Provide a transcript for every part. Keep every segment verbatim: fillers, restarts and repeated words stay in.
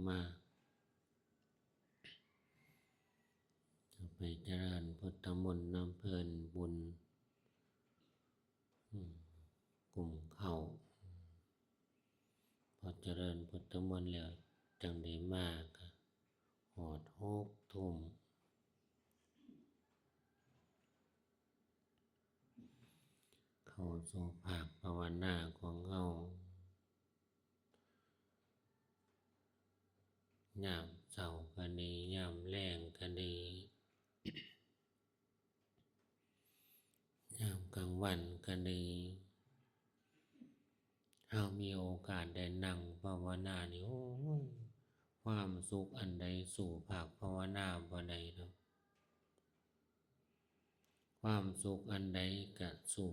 มา จะไปเจริญพุทธมนต์นำเพิ่นบุญ อืม กลุ่มเข้า พอเจริญพุทธมนต์แล้ว จั่งได้มาก็ฮอดหกทุ่ม เข้าสู่ภาคภาวนาของเฮา ยามเช้าก็ดี ยามแลงก็ดี ยามกลางวันก็ดี เฮามีโอกาสได้นั่งภาวนานี่ โอ้ย ความสุขอันใดสู้ภาคภาวนาบ่ได้ดอก ความสุขอันใดก็สู้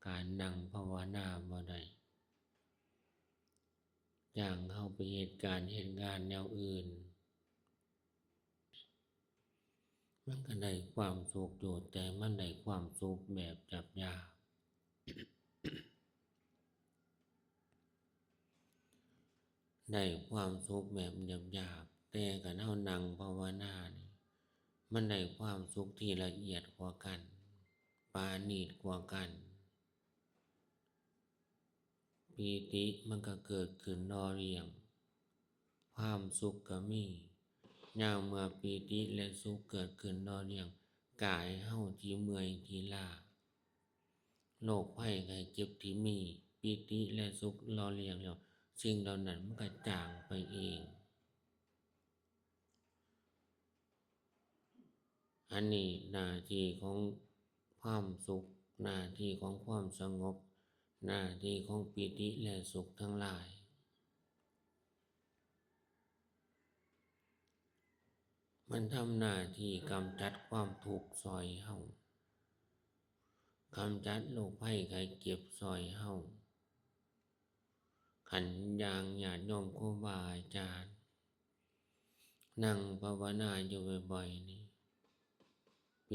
การนั่งภาวนาบ่ได้ อย่างเฮาไปเฮ็ดการเฮ็ดงานแนวอื่น มันก็ได้ความสุขอยู่ แต่มันได้ความสุขแบบหยาบๆ ได้ความสุขแบบหยาบๆ แต่คันเฮานั่งภาวนานี่ มันได้ความสุขที่ละเอียดกว่ากัน ประณีตกว่ากัน ปีติมันก็เกิดขึ้นหล่อเลี้ยง ความสุขก็มี ยามเมื่อปีติและสุขเกิดขึ้นหล่อเลี้ยง กายเฮาที่เมื่อยที่ล้า โรคภัยไข้เจ็บที่มี ปีติและสุขหล่อเลี้ยงแล้ว สิ่งเหล่านั้นมันก็จางไปเอง อันนี้หน้าที่ของความสุข หน้าที่ของความสงบ หน้าที่ของปีติและสุขทั้งหลาย มันทำหน้าที่กำจัดความทุกข์ซ่อยเฮา กำจัดโรคภัยไข้เจ็บซ่อยเฮา คันอย่างญาติโยมครูบาอาจารย์ นั่งภาวนาอยู่บ่อยๆ นี่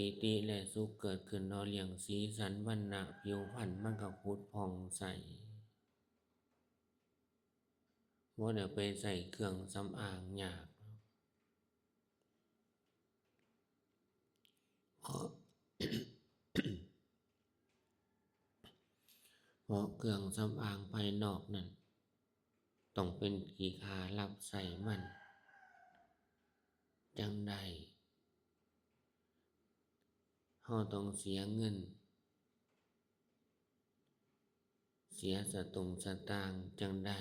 ปีติและสุขเกิดขึ้นหล่อเลี้ยง สีสันวรรณะผิวพรรณมันก็ผุดผ่องใส บ่ได้ไปใส่เครื่องสำอางยาก เพราะ เพราะเครื่องสำอางภายนอกนั้น ต้องเป็นขี้ข้ารับใช้มัน จั่งได้ เฮาต้องเสียเงิน เสียสตุ้งสตางค์จั่งได้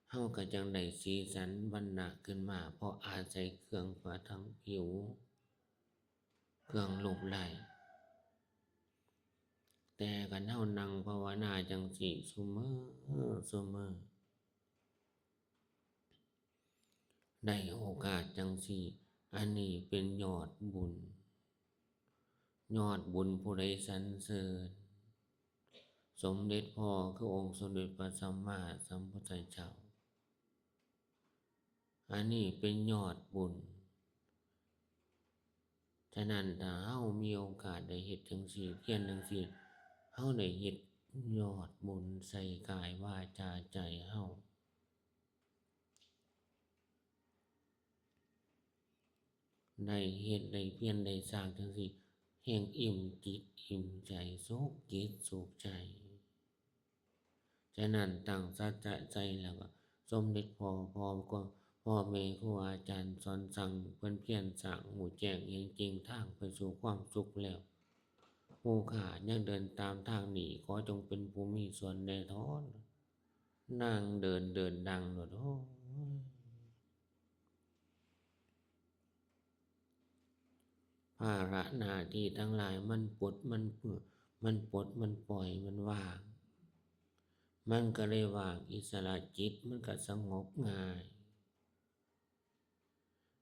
เฮาก็จั่งได้สีสันวรรณะขึ้นมา เพราะอาศัยเครื่องประทังผิว เครื่องลูบไล้ แต่คันเฮานั่งภาวนาจั่งซี้ซุมื้อซุมื้อ ได้โอกาสจั่งซี้ อันนี้เป็นยอดบุญ ยอดบุญผู้ใดสรรเสริญ สมเด็จพ่อคือองค์สมเด็จพระสัมมาสัมพุทธเจ้า อันนี้เป็นยอดบุญ ฉะนั้นถ้าเฮามีโอกาสได้เฮ็ดจั่งซี้ เพียรจั่งซี้ เฮาได้เฮ็ดยอดบุญใส่กายวาจาใจเฮา ได้เฮ็ดได้เพียรได้สร้างจั่งซี้ แฮ่งอิ่มจิตอิ่มใจ สุขจิตสุขใจ ฉะนั้นตั้งสัจจะใจแล้วก็ สมเด็จพ่อ พ่อก็ พ่อแม่ครูอาจารย์สอนสั่ง เพิ่นเพียรสร้าง ฮู้แจ้งเห็นจริงทางไปสู่ความสุขแล้ว ผู้ข้ายังเดินตามทางนี้ ขอจงเป็นผู้มีส่วนแน่ทอน นางเดินเดินดังโลด โอ้ย ภาระหน้าที่ทั้งหลายมันปลดมันเปื้อ มันปลดมันปล่อยมันว่าง มันก็เลยว่างอิสระ จิตมันก็สงบง่าย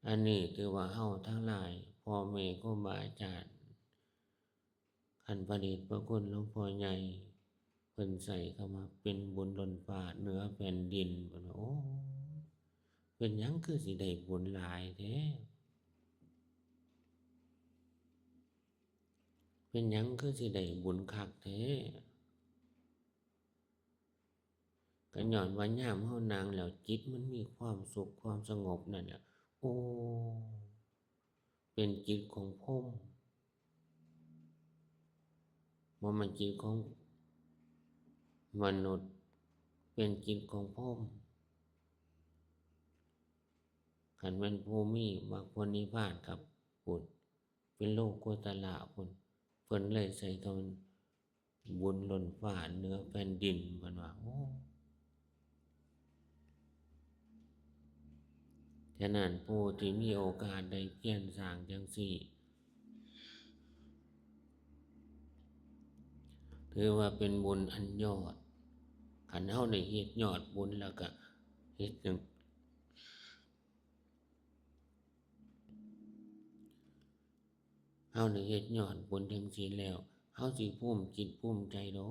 อันนี้ถือว่าเฮาทั้งหลาย พ่อแม่ครูบาอาจารย์ คันพระเดชพระคุณหลวงพ่อใหญ่ เพิ่นใส่คำว่าเป็นบุญล้นฟ้าเหนือแผ่นดิน เพิ่นว่า โอ้ เป็นหยังคือสิได้บุญหลายแท้ เป็นหยังคือสิได้บุญคักแท้ ก ก็ย้อนว่ายามเฮานั่งแล้วจิตมันมีความสุขความสงบนั่นแหละ โอ้ เป็นจิตของพรหม บ่แม่นจิตของมนุษย์ เป็นจิตของพรหม คันแม่นผู้มีมรรคผลนิพพานกับพุ้น เป็นโลกุตระพุ้น เพิ่นเลยใช้คำบุญล้นฟ้าเหนือแผ่นดิน เพิ่นว่า โอ้ ฉะนั้นผู้ที่มีโอกาสได้เพียรสร้างจั่งซี้ ถือว่าเป็นบุญอันยอด คันเฮาได้เฮ็ดยอดบุญแล้วก็เฮ็ดจั่ง เฮาได้เฮ็ดยอดบุญจั่งซี้แล้ว เฮาสิภูมิจิตภูมิใจดอก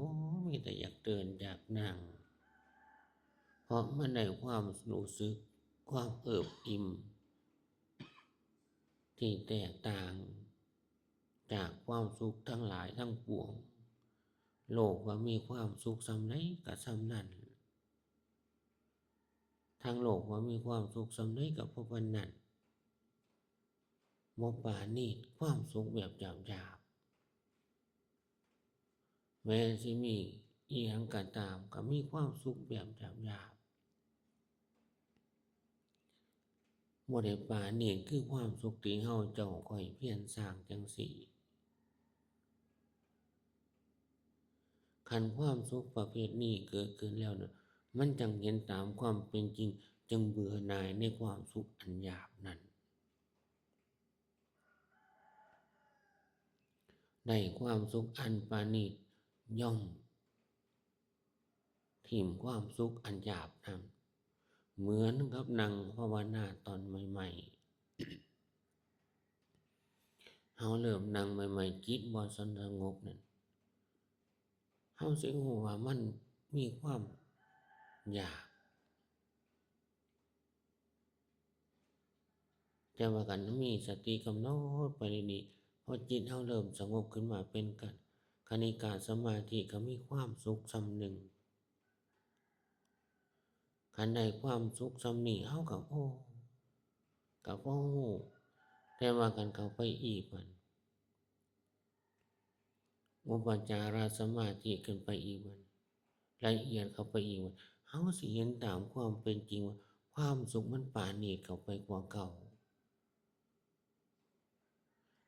มีแต่อยากเดินอยากนั่ง เพราะมันได้ความรู้สึก ความเอิบอิ่ม ที่แตกต่างจากความสุขทั้งหลายทั้งปวง โลกว่ามีความสุขส่ำใดก็ส่ำนั้น ทั้งโลกว่ามีความสุขส่ำใดก็พอปานนั้น บ่ปราณีต ความสุขแบบหยาบๆ แม้สิมีอิหยังก็ตาม ก็มีความสุขแบบหยาบๆ บ่ได้ปราณีตคือความสุขที่เฮาเจ้าข้อยเพียรสร้างจั่งซี้ คันความสุขประเภทนี้เกิดขึ้นแล้วน่ะ มันจั่งเห็นตามความเป็นจริง จั่งเบื่อหน่ายในความสุขอันหยาบนั้น ได้ความสุขอันปราณีต ย่อม ถิ่มความสุขอันหยาบนั้น เหมือนกับนั่งภาวนาตอนใหม่ๆ เฮาเริ่มนั่งใหม่ๆ จิตบ่สงบนั่น เฮาสิฮู้ว่ามันมีความอยาก แต่ว่าคันมีสติกำหนดไปดีๆ พอจิตเฮาเริ่มสงบขึ้นมาเป็นคณิกะสมาธิ ก็มีความสุขส่ำหนึ่ง คันได้ความสุขส่ำนี้ เฮาก็ โอ้ ก็พอฮู้ แต่ว่าคันเข้าไปอีกบัด อุปจารสมาธิขึ้นไปอีกบัด ละเอียดเข้าไปอีกบัด เฮาสิเห็นตามความเป็นจริงว่าความสุขมันปราณีตเข้าไปกว่าเก่า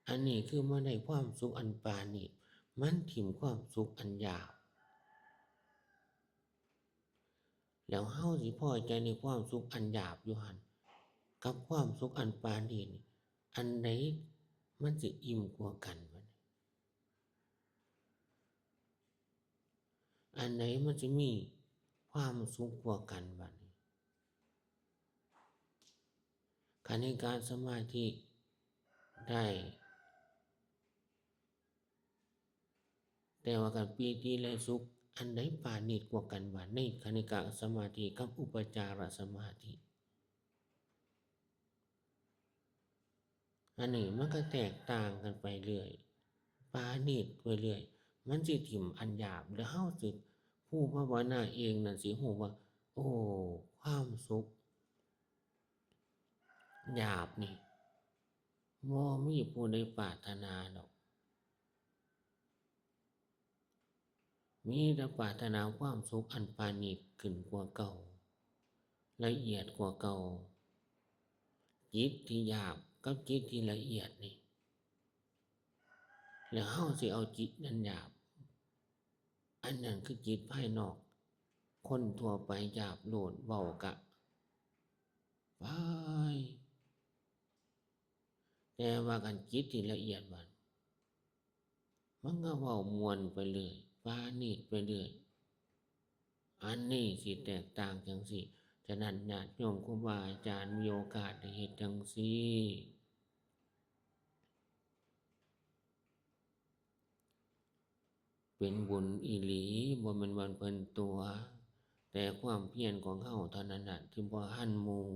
อันนี้คือมาได้ความสุขอันปราณีต มันถิ่มความสุขอันหยาบ แล้วเฮาสิพอใจในความสุขอันหยาบอยู่หั่น กับความสุขอันปราณีตนี่ อันใดมันสิอิ่มกว่ากันวะเนี่ย อันใดมันสิมีความสุขกว่ากันวะเนี่ย คณิกะสมาธิได้ แต่ว่าคันปีติและสุข อันใดปราณีตกว่ากันวะ ในคณิกะสมาธิกับอุปจารสมาธิ อันนี้มันก็แตกต่างกันไปเรื่อย ปราณีตไปเรื่อย มันสิถิ่มอันหยาบ แล้วเฮาสิ ผู้ภาวนาเองนั่นสิฮู้ว่า โอ้ ความสุขหยาบนี่ บ่มีผู้ใดปรารถนาดอก มีแต่ปรารถนาความสุขอันปราณีตขึ้นกว่าเก่า ละเอียดกว่าเก่า จิตที่หยาบกับจิตที่ละเอียดนี่ แล้วเฮาสิเอาจิตอันหยาบ อันนั้นคือจิตภายนอก คนทั่วไปหยาบโลด เว้ากะไป แต่ว่าคันจิตที่ละเอียดบัด มันก็เว้าม่วนไปเรื่อย ปราณีตไปเรื่อย อันนี้สิแตกต่างจั่งซี้ ฉะนั้นญาติโยมครูบาอาจารย์มีโอกาสได้เฮ็ดจั่งซี้ เป็นบุญอีหลี บ่แม่นว่าเพิ่นตั๋ว แต่ความเพียรของเฮาเท่านั้นน่ะ ที่บ่ทันหมู่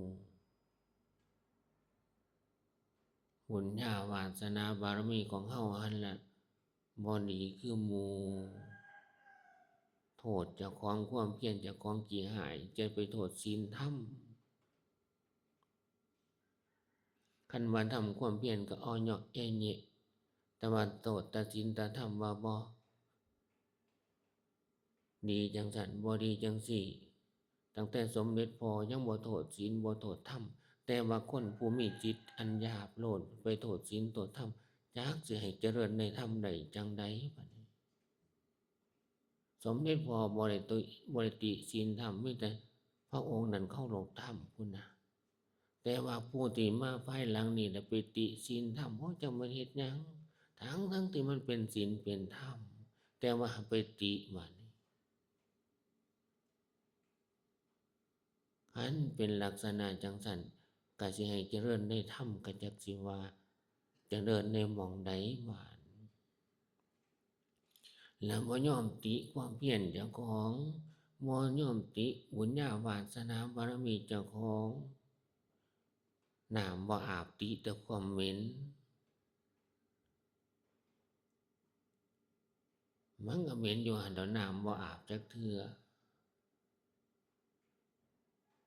บุญญาวาสนาบารมีของเฮาหั่นล่ะ บ่ดีคือหมู่ โทษเจ้าของ ความเพียรเจ้าของขี้ฮ้าย จะไปโทษศีลธรรม คันว่าทำความเพียรก็อ้อเยาะแอะเยะ แต่ว่าโทษแต่ศีลแต่ธรรมว่าบ่ดีจั่งซั้น บ่ดีจั่งซี้ ตั้งแต่สมเด็จพ่อยังบ่โทษศีลบ่โทษธรรม แต่ว่าคนผู้มีจิตอันหยาบโลนไปโทษศีลโทษธรรม จักสิให้เจริญในธรรมได้จั่งใดบัดนี้ สมเด็จพ่อบ่ได้ติ บ่ได้ติศีลธรรม มีแต่พระองค์นั้นเคารพธรรมพุ้นนะ แต่ว่าผู้ที่มาภายหลังนี่แหละไปติศีลธรรม โอ้ จักแม่นเฮ็ดหยัง ทั้งๆ ที่มันเป็นศีลเป็นธรรม แต่ว่าไปติบัดนี้ คันเป็นลักษณะจั่งซั้น ก็สิให้เจริญในธรรม ก็จักสิว่าเจริญในหม่องใดบาด แล้วบ่ยอมติความเพียรเจ้าของ บ่ยอมติบุญญาวาสนาบารมีเจ้าของ น้ำบ่อาบติแต่ความเหม็น มันก็เหม็นอยู่หั่นแหล้ว น้ำบ่อาบจักเทื่อ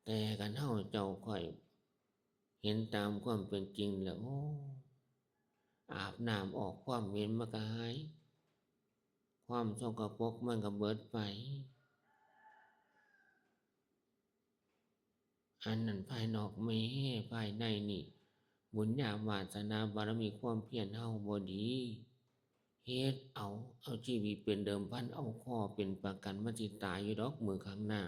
แต่คันเฮาเจ้าค่อยเห็นตามความเป็นจริงแล้ว โอ้ อาบน้ำออกความเหม็นมันก็หาย ความสกปรกมันก็เบิดไป อันนั้นภายนอกแม่ ภายในนี่ บุญญาวาสนาบารมีความเพียรเฮาบ่ดี เฮ็ดเอา เอาชีวิตเป็นเดิมพัน เอาคอเป็นประกัน มันสิตายอยู่ดอกมื้อข้างหน้า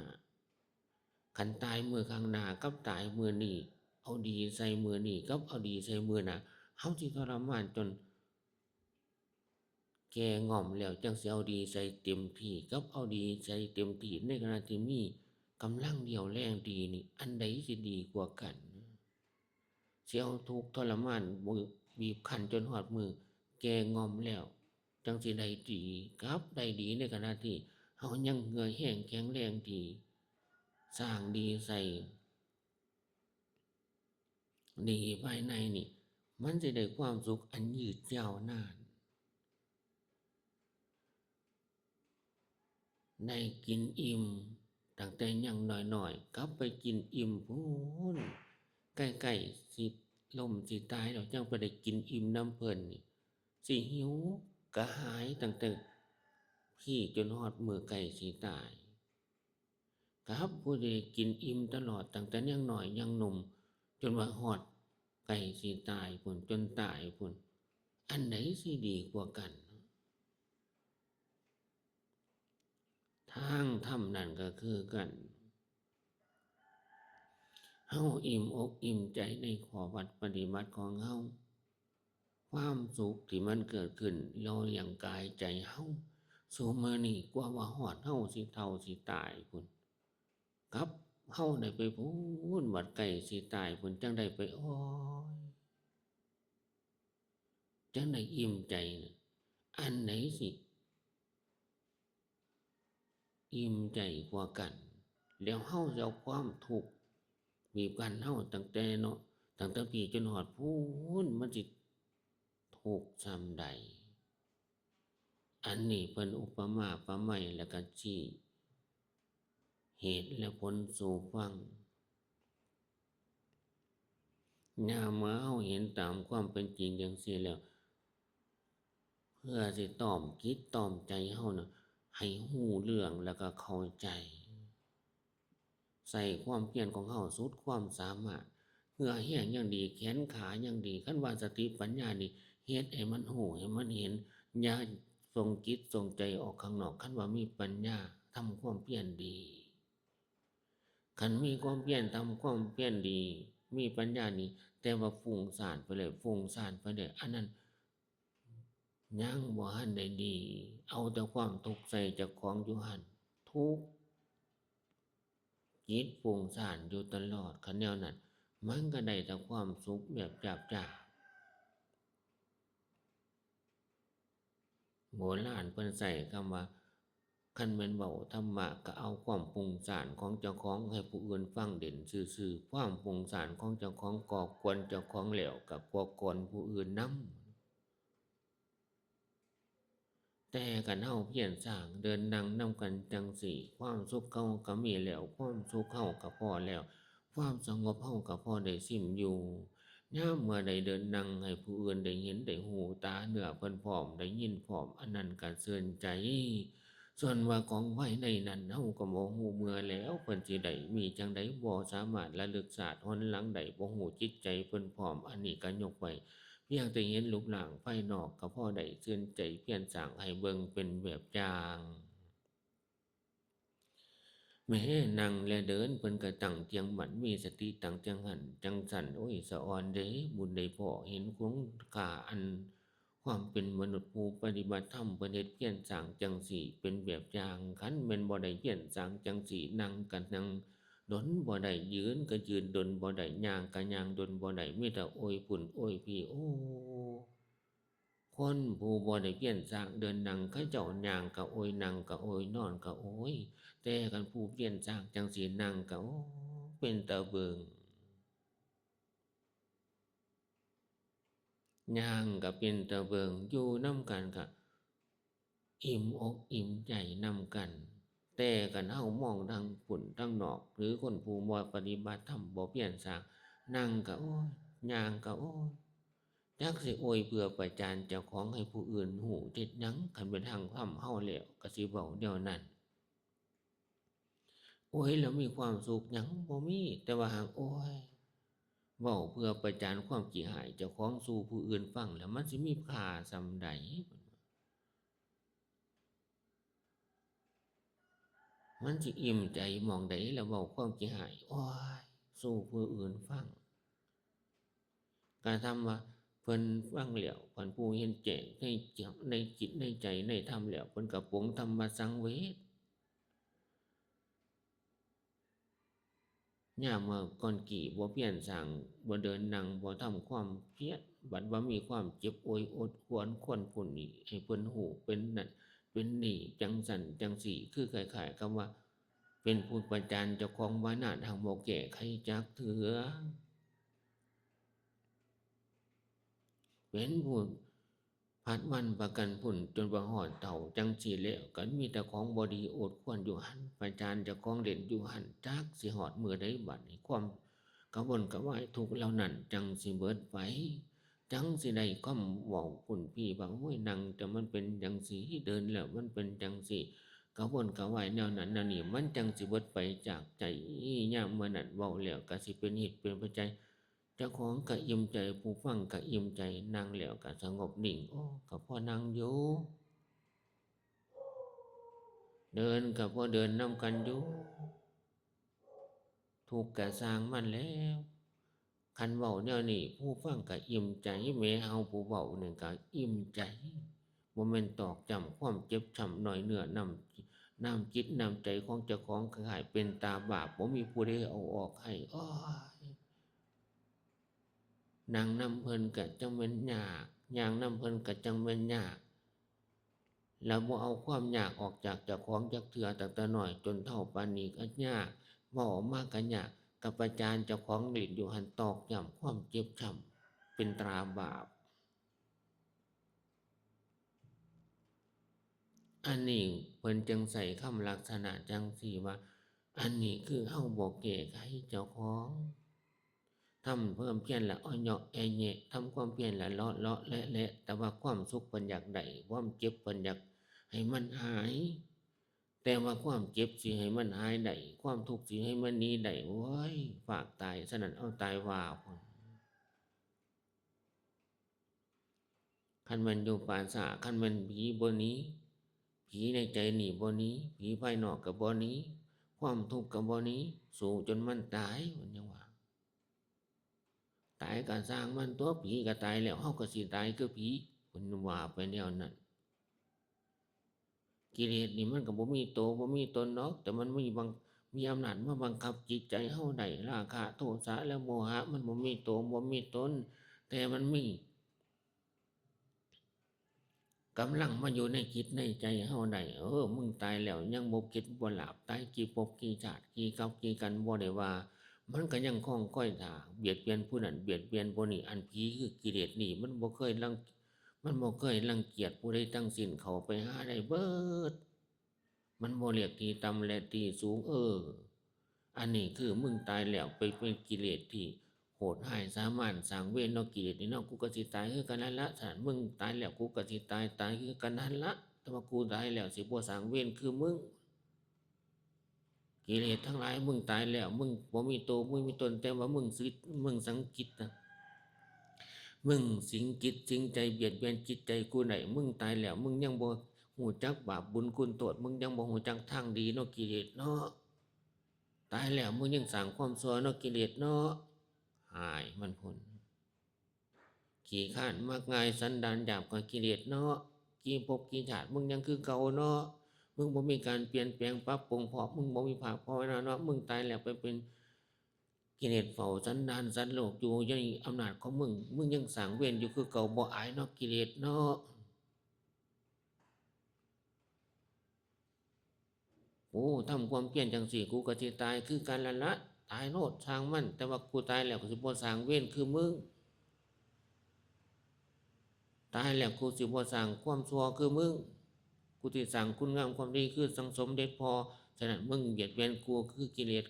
คันตายมื้อข้างหน้ากับตายมื้อนี้ เอาดีใส่มื้อนี้กับเอาดีใส่มื้อหน้า เฮาสิทรมานจน แก่ง่อมแล้วจั่งสิเอาดีใส่เต็มที่ กับเอาดีใส่เต็มที่ในขณะที่มีกำลังเรี่ยวแรงดีนี่ อันใดสิดีกว่ากัน สิเอาทุกข์ทรมาน บีบคั้นจนฮอดมื้อแก่ง่อมแล้ว จั่งสิได้ดี กับได้ดีในขณะที่เฮายังเหื่อแฮงแข็งแรงดี สร้างดีใส่ ดีภายในนี่ มันสิได้ความสุขอันยืดยาวนาน ได้กินอิ่มตั้งแต่ยังน้อยๆ กลับไปกินอิ่มพู้น ใกล้ๆ สิล้มสิตายแล้ว จั่งไปได้กินอิ่มนำเพิ่นนี่ สิหิวกระหายตั้งแต่พี้จนฮอดมื้อใกล้สิตาย กับผู้ที่กินอิ่มตลอดตั้งแต่ยังน้อยยังหนุ่ม จนว่าฮอดใกล้สิตายพู้น จนตายพู้น อันใดสิดีกว่ากัน ทางธรรมนั่นก็คือกัน เฮาอิ่มอกอิ่มใจในข้อวัดปฏิบัติของเฮา ความสุขที่มันเกิดขึ้นหล่อเลี้ยงกายใจเฮา ซุมื้อนี้กว่าว่าฮอดเฮาสิเฒ่าสิตายพู้น กับเฮาได้ไปพู้น บัดใกล้สิตายพู้น จั่งได้ไป โอ้ย จั่งได้อิ่มใจน่ะ อันใดสิ อิ่มใจกว่ากัน แล้วเฮาสิเอาความทุกข์บีบคั้นเฮาตั้งแต่เนาะ ตั้งแต่พี้จนฮอดพู้น มันสิทุกข์ส่ำใด อันนี้เพิ่นอุปมาประไมยแล้วก็ชี้เหตุและผลสู่ฟัง ยามเมื่อเฮาเห็นตามความเป็นจริงจั่งซี้แล้ว เพื่อสิต้อมจิตต้อมใจเฮาน่ะ ให้ฮู้เรื่องแล้วก็เข้าใจ ใช้ความเพียรของเฮาสุดความสามารถ เหื่อแฮงยังดี แขนขายังดี คันว่าสติปัญญานี่ เฮ็ดให้มันฮู้ ให้มันเห็น อย่าส่งจิตส่งใจออกข้างนอก คันว่ามีปัญญา ทำความเพียรดี คันมีความเพียร ทำความเพียรดี มีปัญญานี่ แต่ว่าฟุ้งซ่านไปเลย ฟุ้งซ่านไปเลย อันนั้นยังบ่ทันได้ดี เอาแต่ความทุกข์ใส่เจ้าของอยู่หั่น ทุกข์ จิตฟุ้งซ่านอยู่ตลอด คันแนวนั้น มันก็ได้แต่ความสุขแบบจาบจ้า โบราณเพิ่นใช้คำว่า คันแม่นเว้าธรรมะก็เอาความฟุ้งซ่านของเจ้าของให้ผู้อื่นฟังเล่นซื่อๆ ความฟุ้งซ่านของเจ้าของก่อกวนเจ้าของแล้วก็ก่อกวนผู้อื่นนำ แต่คันเฮาเพียรสร้างเดินนั่งนำกันจั่งซี้ ความสุขเฮาก็มีแล้ว ความสุขเฮาก็พอแล้ว ความสงบเฮาก็พอได้ซิมอยู่ ยามเมื่อใดเดินนั่งให้ผู้อื่นได้เห็นได้ฮู้ ตาเนื้อเพิ่นพร้อม ได้ยินพร้อม อันนั้นก็ชื่นใจ ส่วนว่าของภายในนั้น เฮาก็บ่ฮู้เมื่อแล้ว เพิ่นสิได้มีจั่งใด บ่สามารถระลึกชาติหนหลังได้ บ่ฮู้จิตใจเพิ่นพร้อม อันนี้ก็ยกไว้ เพียงแต่เห็นรูปร่างภายนอกก็พอได้ชื่นใจ เพียรสร้างให้เบิ่งเป็นแบบอย่าง แม้นั่งและเดินเพิ่นก็ตั้งเจียงมั่น มีสติตั้งเจียงหั้นจั่งซั้น โอ้ย สะอ่อนเด้ บุญได้พ้อเห็นคุณค่าอันความเป็นมนุษย์ผู้ปฏิบัติธรรม เพิ่นเฮ็ดเพียรสร้างจั่งซี้เป็นแบบอย่าง คันแม่นบ่ได้เพียรสร้างจั่งซี้ นั่งก็นั่งดนบ่ได้ ยืนก็ยืนดนบ่ได้ ย่างก็ย่างดนบ่ได้ มีแต่โอยพุ้นโอยพี้ โอ้ คนผู้บ่ได้เพียรสร้างเดินนั่ง เขาเจ้าย่างก็โอย นั่งก็โอย นอนก็โอย แต่คันผู้เพียรสร้างจั่งซี้ นั่งก็โอย เป็นตาเบิ่ง ย่างก็เป็นตาเบิ่ง อยู่นำกันก็อิ่มอกอิ่มใจนำกัน แต่คันเฮามองทางพุ้นทางนอก หรือคนผู้บ่ปฏิบัติธรรม บ่เพียรสร้าง นั่งก็โอย ย่างก็โอย จักสิโอยเพื่อประจานเจ้าของให้ผู้อื่นฮู้เฮ็ดหยัง คันเป็นทางธรรมเฮาแล้วก็สิเว้าแนวนั้น โอยแล้วมีความสุขหยัง บ่มี แต่ว่าหากโอย เว้าเพื่อประจานความขี้ฮ้ายเจ้าของสู่ผู้อื่นฟัง แล้วมันสิมีค่าส่ำใด มันสิอิ่มใจหม่องใด แล้วเว้าความขี้ฮ้าย โอ้ย สู่ผู้อื่นฟัง กระทำว่าเพิ่นฟังแล้ว คันผู้เห็นแจ้งในจิต ในจิตในใจในธรรมแล้ว เพิ่นก็ปลงธรรมสังเวช ยามเมื่อก่อนกี้บ่เพียรสร้าง บ่เดินนั่ง บ่ทำความเพียร บัดว่ามีความเจ็บโอยโอดครวญคนผู้นี้ ให้เพิ่นฮู้เป็นนั่นเป็นนี่ จั่งซั้นจั่งซี้ คือคล้ายๆกับว่าเป็นผู้ประจานเจ้าของมานาน หากบ่แก้ไขจักเทื่อ เป็นผู้ผัดวันประกันพรุ่นจนว่าฮอดเฒ่าจั่งซี้แล้ว ก็มีแต่ของบ่ดีโอดครวญอยู่หั่น ประจานเจ้าของเล่นอยู่หั่น จักสิฮอดมื้อใดบัดนี้ ความกระวนกระวายทุกข์เหล่านั้นจั่งสิเบิดไป จั่งสิได้คำเว้าพุ้นพี้ว่า โอ้ย นั่งแต่มันเป็นจั่งซี้ เดินแล้วมันเป็นจั่งซี้ กระวนกระวายแนวนั้นแนวนี้ มันจั่งสิเบิดไปจากใจ ยามเมื่อนั้นเว้าแล้วก็สิเป็นเหตุเป็นปัจจัย เจ้าของก็อิ่มใจ ผู้ฟังก็อิ่มใจ นั่งแล้วก็สงบนิ่ง โอ้ ก็พอนั่งอยู่ เดินก็พอเดินนำกันอยู่ ทุกข์ก็ซ่างมันแล้ว คันเว้าแนวนี้ ผู้ฟังก็อิ่มใจ แม้เฮาผู้เว้านี่ก็อิ่มใจ บ่แม่นตอกย้ำความเจ็บช้ำน้อยเนื้อ น้ำ น้ำจิตน้ำใจของเจ้าของ คล้ายๆเป็นตาบาป บ่มีผู้ใดเอาออกให้ โอ้ย นั่งนำเพิ่นก็จั่งแม่นยาก ย่างนำเพิ่นก็จั่งแม่นยาก แล้วบ่เอาความยากออกจากเจ้าของจักเทื่อ ตั้งแต่น้อยจนเฒ่าปานนี้ก็ยาก เว้าออกมาก็ยาก กับประจานเจ้าของเล่นอยู่หั่น ตอกย้ำความเจ็บช้ำ เป็นตราบาป อันนี้เพิ่นจึงใช้คำลักษณะจั่งซี้ว่า อันนี้คือเฮาบ่แก้ไขเจ้าของ ทำความเพียรละอ้อเยาะแอแยะ ทำความเพียรละเลาะเลาะแหละแหละ แต่ว่าความสุขเพิ่นอยากได้ ความเจ็บเพิ่นอยากให้มันหาย แต่ว่าความเจ็บสิให้มันหายได้ ความทุกข์สิให้มันหนีได้ โอ้ย ฝากตายซะนั่น เอาตายว่าพุ้น คันแม่นอยู่ป่าช้า คันแม่นผีบ่หนี ผีในใจนี่บ่หนี ผีภายนอกก็บ่หนี ความทุกข์ก็บ่หนี สู้จนมันตาย เพิ่นยังว่า ตายก็ซ่างมันตั่ว ผีก็ตายแล้ว เฮาก็สิตายคือผี เพิ่นว่าไปแนวนั้น กิเลสนี่มันก็บ่มีโตบ่มีตนดอก แต่มันมีบัง มีอำนาจมาบังคับจิตใจเฮาได้ ราคะ โทสะ และโมหะ มันบ่มีโตบ่มีตน แต่มันมีกำลังมาอยู่ในจิตในใจเฮาได้ เออ มึงตายแล้วยังบ่เข็ดบ่หลาบ ตายกี่ภพกี่ชาติ กี่กับกี่กันบ่ได้ว่า มันก็ยังคอยคอยท่า เบียดเบียนผู้นั้น เบียดเบียนผู้นี้ อันผีคือกิเลสนี่ มันบ่เคยรัง มันบ่เคยรังเกียจผู้ใดทั้งสิ้น เข้าไปหาได้เบิด มันบ่เลือกที่ต่ำและที่สูง เออ อันนี้คือมึงตายแล้วไปเป็นกิเลสที่โหดร้ายสามารถสร้างเวรเนาะ กิเลสนี่เนาะ กูก็สิตายคือกันนั่นละ ถ้ามึงตายแล้วกูก็สิตาย ตายคือกันนั่นละ แต่ว่ากูตายแล้วสิบ่สร้างเวรคือมึง กิเลสทั้งหลาย มึงตายแล้ว มึงบ่มีโต มึงมีตน แต่ว่ามึงสิ มึงสังกิจนะ มึงสิงจิตสิงใจเบียดเบียนจิตใจกูได้ มึงตายแล้ว มึงยังบ่ฮู้จักบาปบุญคุณโทษ มึงยังบ่ฮู้จักทางดีเนาะ กิเลสเนาะ ตายแล้ว มึงยังสร้างความชั่วเนาะ กิเลสเนาะ หายมันพ้น ขี้คร้าน มักง่าย สันดานหยาบ ก็กิเลสเนาะ กี่ภพกี่ชาติ มึงยังคือเก่าเนาะ มึงบ่มีการเปลี่ยนแปลงปรับปรุง เพราะมึงบ่มีภาคภาวนาเนาะ มึงตายแล้วไปเป็นกิเลสเฝ้าสันดานสัตว์โลกอยู่ในอำนาจของมึง มึงยังสร้างเวรอยู่คือเก่า บ่อายเนาะ กิเลสเนาะ กูทำความเพียรจังซี้ กูก็สิตายคือกันนั่นละ ตายโลด ช่างมัน แต่ว่ากูตายแล้วกูสิบ่สร้างเวรคือมึง ตายแล้วกูสิบ่สร้างความชั่วคือมึง กูสิสร้างคุณงามความดีคือจั่งสมเด็จพ่อ ฉะนั้นมึงเบียดเบียนกูคือกิเลส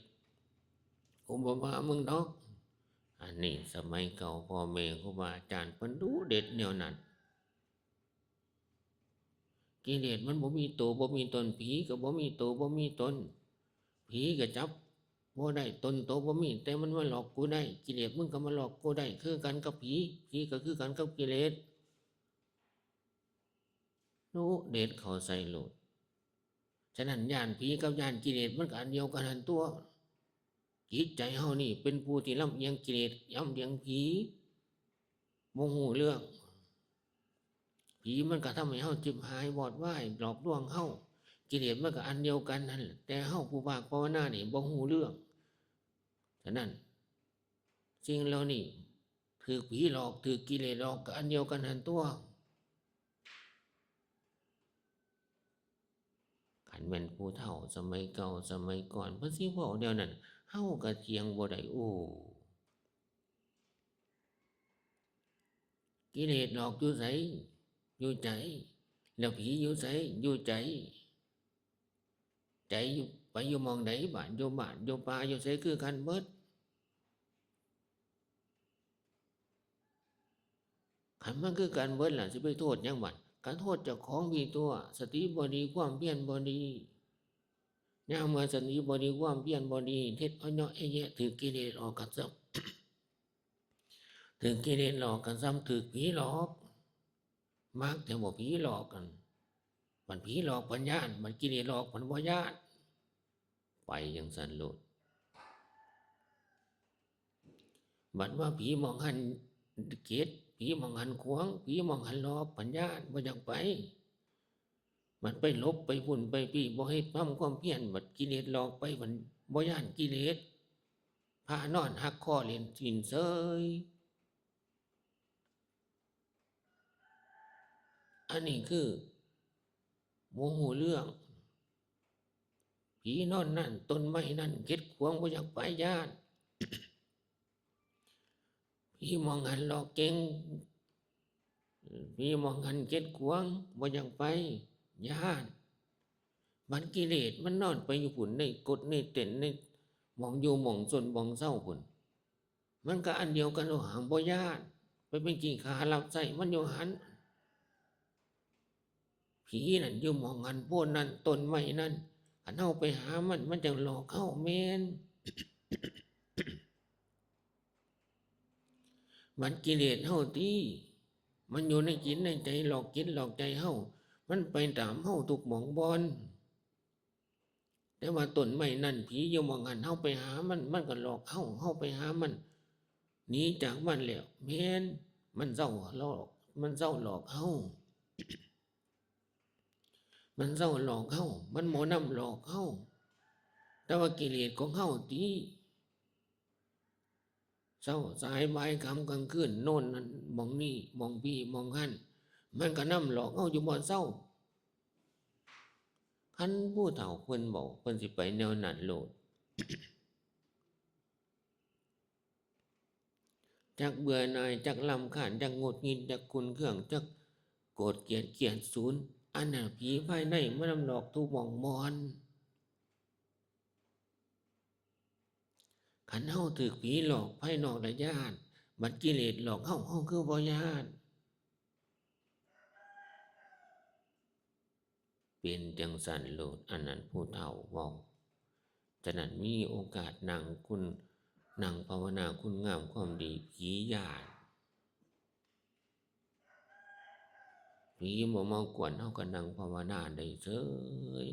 กูบ่ว่ามึงดอก อันนี้สมัยเก่าพ่อแม่ครูบาอาจารย์เพิ่นดุเด็ดแนวนั้น กิเลสมันบ่มีโตบ่มีตน ผีก็บ่มีโตบ่มีตน ผีก็จับบ่ได้ ตนโตบ่มี แต่มันมาหลอกกูได้ กิเลสมึงก็มาหลอกกูได้ คือกันกับผี ผีก็คือกันกับกิเลส ดุเด็ดเข้าใส่โลด ฉะนั้นย้านผีกับย้านกิเลสมันก็อันเดียวกันหั่นตั่ว จิตใจเฮานี่เป็นผู้ที่ลำเอียงกิเลส ลำเอียงผี บ่ฮู้เรื่อง ผีมันก็ทำให้เฮาฉิบหายวอดวาย หลอกลวงเฮา กิเลสมันก็อันเดียวกันนั่นแหละ แต่เฮาผู้ภาคภาวนานี่บ่ฮู้เรื่อง ฉะนั้น สิ่งเหล่านี้ ถืกผีหลอก ถืกกิเลสหลอก ก็อันเดียวกันหั่นตั่ว คันแม่นผู้เฒ่าสมัยเก่าสมัยก่อน เพิ่นสิเว้าแนวนั้น เฮาก็เถียงบ่ได้ โอ้ กิเลสหลอกอยู่ไส อยู่ใจ แล้วผีอยู่ไส อยู่ใจ ใจอยู่ ไปอยู่หม่องใด บ้านอยู่บ้าน อยู่ป่า อยู่ไสคือกันเบิด คันมันคือกันเบิดล่ะ สิไปโทษหยังบัด ก็โทษเจ้าของมีตัว สติบ่ดี ความเพียรบ่ดี ยามเมื่อสติบ่ดี ความเพียรบ่ดี เฮ็ดเอาเนาะแอะแยะ ถืกกิเลสหลอกก็ซ้ำ ถืกกิเลสหลอกก็ซ้ำถืกผีหลอก มักแต่ว่าผีหลอกกัน บัดผีหลอกบัดย้าน บัดกิเลสหลอกบัดบ่ย้าน ไปจั่งซั้นโลด บัดว่าผีหม่องหั่นเก็ด ผีหม่องหั่นขวาง ผีหม่องหั่นหลอกบัดย้าน บ่อยากไป บัดไปหลบไปพุ้นไปพี้ บ่เฮ็ดทำความเพียร บัดกิเลสหลอกไป บัดบ่ย้านกิเลส พานอนหักคอเล่นซี้นเซย อันนี้คือบ่ฮู้เรื่อง ผีนอนนั่น ต้นไม้นั่น เก็ดขวาง บ่อยากไป ย้าน ผีหม่องหั่นหลอกเก่ง ผีหม่องหั่นเก็ดขวาง บ่อยากไป ย้าน บัดกิเลสมันนอนไปอยู่พุ้น ในกดในเต็นท์ ในหม่องอยู่หม่องซนหม่องเซาพุ้น มันก็อันเดียวกัน โอ้ หางบ่ย้าน ไปเป็นขี้ข้ารับใช้มันอยู่หั่น ผีนั่นอยู่หม่องหั่น โพนนั่น ต้นไม้นั่น คันเฮาไปหามัน มันจั่งหลอกเฮา แม่น บัดกิเลสเฮาติ มันอยู่ในจิตในใจ หลอกจิตหลอกใจเฮา มันไปตามเฮาทุกหม่องบ่อน แต่ว่าต้นไม้นั่น ผีอยู่หม่องหั่น เฮาไปหามัน มันก็หลอกเฮา เฮาไปหามัน หนีจากมันแล้ว แม่น มันเซาหลอก มันเซาหลอกเฮา มันเซาหลอกเฮา มันบ่นำหลอกเฮา แต่ว่ากิเลสของเฮาติ เซาสายบ่ายค่ำกลางคืน โน่นนั่นหม่องนี้ หม่องพี้หม่องหั่น มันก็นำหลอกเฮาอยู่บ่เซา คันผู้เฒ่าเพิ่นเว้า เพิ่นสิไปแนวนั้นโลด จักเบื่อหน่าย จักรำคาญ จักหงุดหงิด จักขุ่นเคือง จัก โกรธเกลียดเคียดสูน อันนั้นผีภายในมันนำหลอกทุกหม่องบ่อน คันเฮาถืกผีหลอกภายนอกละย้าน บัดกิเลสหลอกเฮา เฮาคือบ่ย้าน เป็นจั่งซั้นโลด อันนั้นผู้เฒ่าเว้า ฉะนั้นมีโอกาสนั่งคุณ นั่งภาวนาคุณงามความดี ผีย้าน ผีบ่มากวนเฮาก็นั่งภาวนาได้เฉย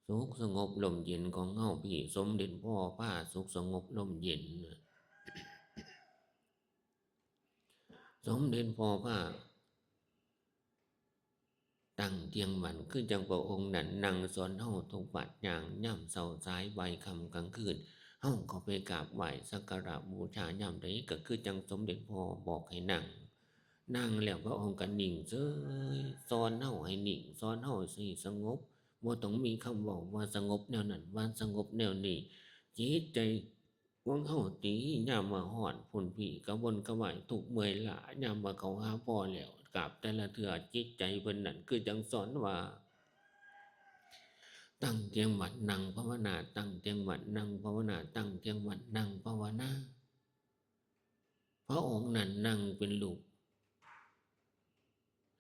สุขสงบร่มเย็นของเฮาพี้ สมเด็จพ่อพาสุขสงบร่มเย็น สมเด็จพ่อพาตั้งเที่ยงมั่น คือจั่งพระองค์นั้นนั่งสอนเฮาทุกบาดย่าง ยามเช้าสายบ่ายค่ำกลางคืน เฮาเข้าไปกราบไหว้สักการะบูชายามใด ก็คือจั่งสมเด็จพ่อบอกให้นั่ง นั่งแล้วพระองค์ก็นิ่งเฉย สอนเฮาให้นิ่ง สอนเฮาให้สงบ บ่ต้องมีคำเว้าว่าสงบแนวนั้น ว่าสงบแนวนี้ จิตใจของเฮาติยามว่าฮ้อน พู้นพี้กระวนกระวาย ทุกข์เมื่อยล้า ยามว่าเข้าหาพ่อแล้ว กราบแต่ละเทื่อ จิตใจเพิ่นนั้นคือจั่งสอนว่า ตั้งเที่ยงมั่นนั่งภาวนา ตั้งเที่ยงมั่นนั่งภาวนา ตั้งเที่ยงมั่นนั่งภาวนา พระองค์นั้นนั่งเป็นรูป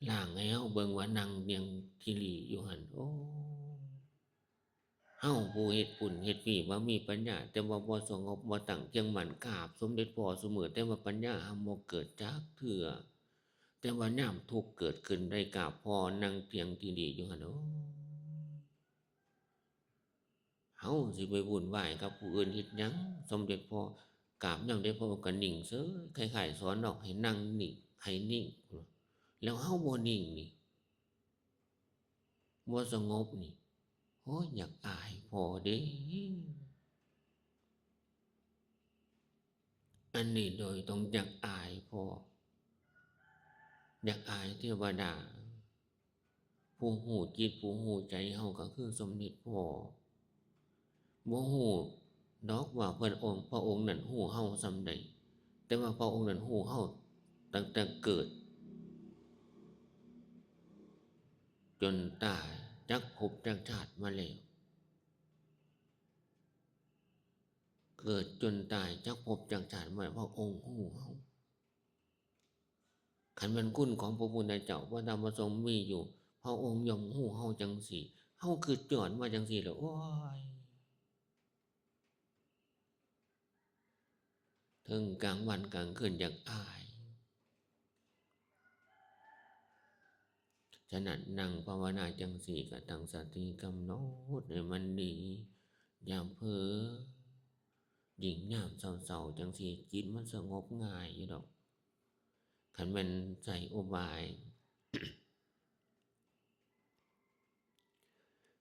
ร่างให้เฮาเบิ่งว่านั่งเรียงथिริอยู่หั่น โอ้ เฮาผู้เฮ็ดปุ้นเฮ็ดพี้บ่มีปัญญา แต่ว่าบ่สงบ บ่ตั้งเที่ยงมั่น กราบสมเด็จพ่อซุมื้อ แต่ว่าปัญญาเฮาบ่เกิดจักเทื่อ แต่ว่ายามทุกข์เกิดขึ้นได้กราบพ่อ นั่งเรียงथिริอยู่หั่น โอ้ เฮาสิไปวุ่นวายกับผู้อื่นเฮ็ดหยัง สมเด็จพ่อกราบยามใดพ่อก็นิ่งเฉย คล้ายๆสอนดอกให้นั่งนิ่ง ให้นิ่ง แล้วเฮาบ่นิ่งนี่ บ่สงบนี่ โอ้ย อยากอายพ่อเด้ อันนี้โดยตรงอยากอายพ่อ อยากอายเทวดา ผู้ฮู้จิตผู้ฮู้ใจเฮาก็คือสมเด็จพ่อ บ่ฮู้ดอกว่าเพิ่นองค์ พระองค์นั้นฮู้เฮาส่ำใด แต่ว่าพระองค์นั้นฮู้เฮาตั้งแต่เกิด จนตายจักภพจักชาติมาแล้ว เกิดจนตายจักภพจักชาติมาแล้ว พระองค์ฮู้เฮา คันแม่นคุณของพระพุทธเจ้า พระธรรมพระสงฆ์มีอยู่ พระองค์ย่อมฮู้เฮาจั่งซี้ เฮาคิดย้อนมาจั่งซี้แล้ว โอ้ย เทิงกลางวันกลางคืนอยากอาย ฉะนั้นนั่งภาวนาจั่งซี้ก็ตั้งสติกำหนดให้มันดี อย่าเผลอ ยิ่งยามเซาๆจั่งซี้ จิตมันสงบง่ายอยู่ดอก คันแม่นใช้อุบาย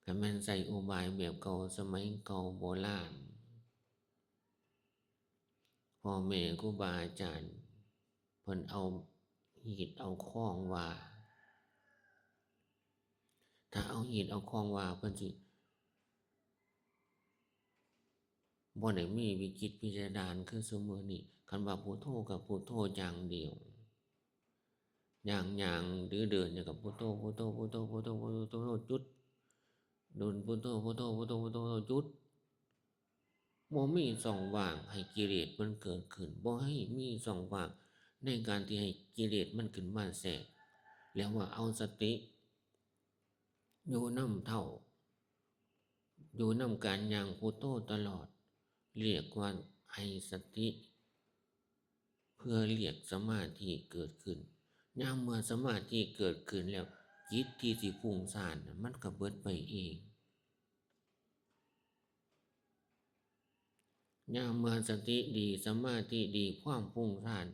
คันแม่นใช้อุบายแบบเก่าสมัยเก่าโบราณ พ่อแม่ครูบาอาจารย์เพิ่นเอาฮีตเอาคองว่า ถ้าเอาฮีตเอาคองว่าเพิ่นสิ บ่ได้มีวิจิตรพิสดารคือซุมื้อนี้ คันว่าพุทโธก็พุทโธอย่างเดียว ย่าง ย่าง หรือเดินเนี่ยก็พุทโธ พุทโธ พุทโธ พุทโธ พุทโธ จุด เดินพุทโธ พุทโธ พุทโธ พุทโธ จุด บ่มีช่องว่างให้กิเลสมันเกิดขึ้น บ่ให้มีช่องว่างในการที่ให้กิเลสมันขึ้นมาแทรก แล้วว่าเอาสติ อยู่นำเฒ่า อยู่นำการย่างพุทโธตลอด เรียกว่าให้สติ เพื่อเรียกสมาธิเกิดขึ้น ยามเมื่อสมาธิเกิดขึ้นแล้ว จิตที่สิฟุ้งซ่านน่ะ มันก็เบิดไปเอง ยามเมื่อสติดี สมาธิดี ความฟุ้งซ่าน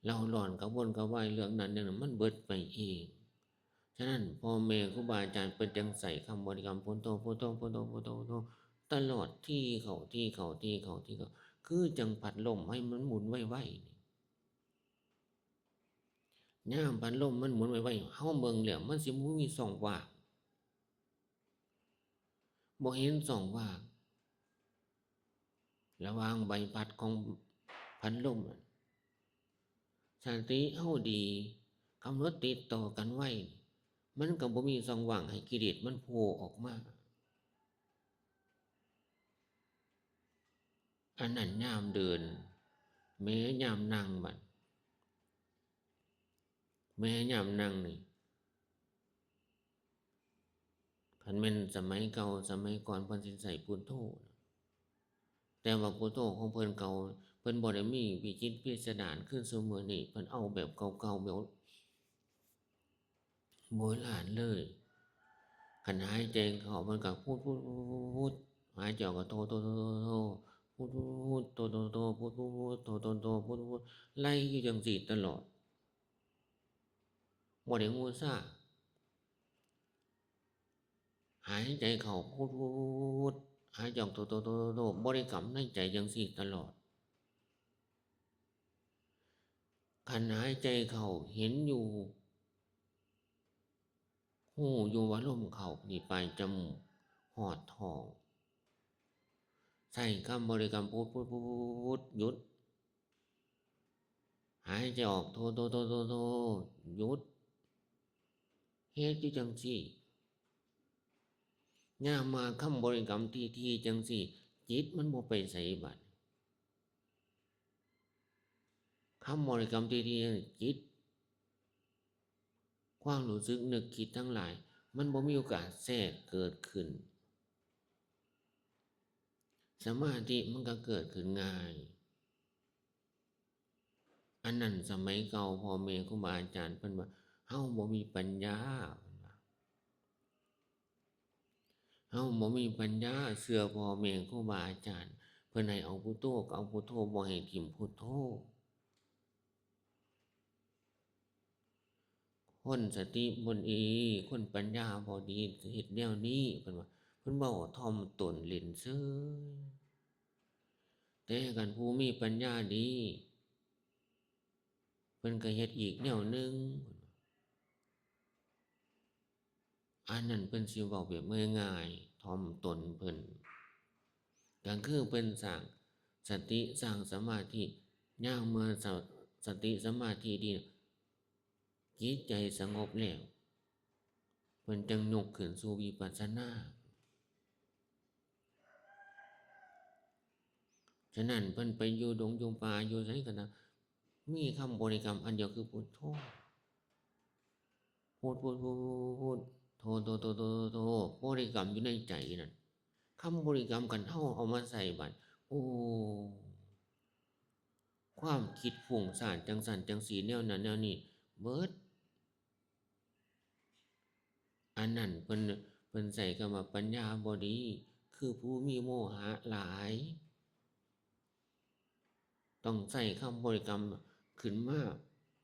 เร่าร้อนกระวนกระวายเรื่องนั้นเรื่องนั้น มันเบิดไปเอง ฉะนั้นพ่อแม่ครูบาอาจารย์เพิ่นจั่งใช้คำบริกรรมพุทโธ พุทโธ พุทโธ พุทโธ พุทโธ ตลอดทีเข้า ทีเข้า ทีเข้า ทีเข้า คือจั่งพัดลมให้มันหมุนไวๆนี่ ยามพัดลมมันหมุนไวๆ เฮาเบิ่งแล้วมันสิบ่มีช่องว่าง บ่เห็นช่องว่าง ระหว่างใบพัดของพัดลมอะ สติเฮาดี กำหนดติดต่อกันไว้ มันก็บ่มีช่องว่างให้กิเลสมันโผล่ออกมา อันนั้นยามเดิน แม้ยามนั่งบัด แม้ยามนั่งนี่ คันแม่นสมัยเก่า สมัยก่อนเพิ่นสิใช้พุทโธนะ แต่ว่าพุทโธของเพิ่นเก่า เพิ่นบ่ได้มีวิจิตรพิสดารคือซุมื้อนี้ เพิ่นเอาแบบเก่าๆ แบบโบราณเลย คันหายใจเข้ามันก็พุท พุท พุท พุท หายใจออกก็โธ โธ โธ โธ โธ พุท พุท พุท โธ โธ โธ พุท พุท พุท โธ โธ โธ พุท พุท ไล่อยู่จั่งซี้ตลอด บ่ได้ฮู้ซ่า หายใจเข้าพุท พุท พุท พุท หายใจออกโธ โธ โธ โธ โธ บริกรรมในใจจั่งซี้ตลอด คันหายใจเข้าเห็นอยู่ ฮู้อยู่ว่าลมเข้านี่ปลายจมูกฮอดท้อง ใช้คำบริกรรมพุท พุท พุท พุท พุท หยุด หายใจออกโธ โธ โธ โธ โธ หยุด เฮ็ดอยู่จั่งซี้ ยามมาคำบริกรรมทีๆ จั่งซี้ จิตมันบ่ไปไสบัด คำบริกรรมทีๆ จิต ความรู้สึกนึกคิดทั้งหลาย มันบ่มีโอกาสแทรกเกิดขึ้น สมาธิมันก็เกิดขึ้นง่าย อันนั้นสมัยเก่าพ่อแม่ครูบาอาจารย์เพิ่นว่า เฮาบ่มีปัญญา เพิ่นว่า เฮาบ่มีปัญญาเชื่อพ่อแม่ครูบาอาจารย์ เพิ่นให้เอาพุทโธก็เอาพุทโธ บ่ให้ถิ่มพุทโธ คนสติบ่ดี คนปัญญาบ่ดี เฮ็ดแนวนี้ เพิ่นว่า เพิ่นเว้าถ่อมตนเล่นซื่อ แต่คันผู้มีปัญญาดี เพิ่นก็เฮ็ดอีกแนวหนึ่ง อันนั้นเพิ่นสิเว้าแบบง่ายๆ ถ่อมตนเพิ่น ก็คือเพิ่นสร้างสติ สร้างสมาธิ ยามเมื่อสะ สติสมาธิดี จิตใจสงบแล้ว เพิ่นจั่งยกขึ้นสู่วิปัสสนา ฉะนั้นเพิ่นไปอยู่ดงอยู่ป่าอยู่ไสก็ตาม มีคำบริกรรมอันเดียวคือพุทโธ พุท พุท พุท พุท พุท โธ โธ โธ โธ โธ บริกรรมอยู่ในใจนั่น คำบริกรรมคันเฮาเอามาใส่บัด โอ้ ความคิดฟุ้งซ่านจั่งซั้นจั่งซี้ แนวนั้นแนวนี้ เบิด อันนั้นเพิ่น เพิ่นใช้คำว่าปัญญาบ่ดี คือผู้มีโมหะหลาย ต้องใช้คำบริกรรมขึ้นมา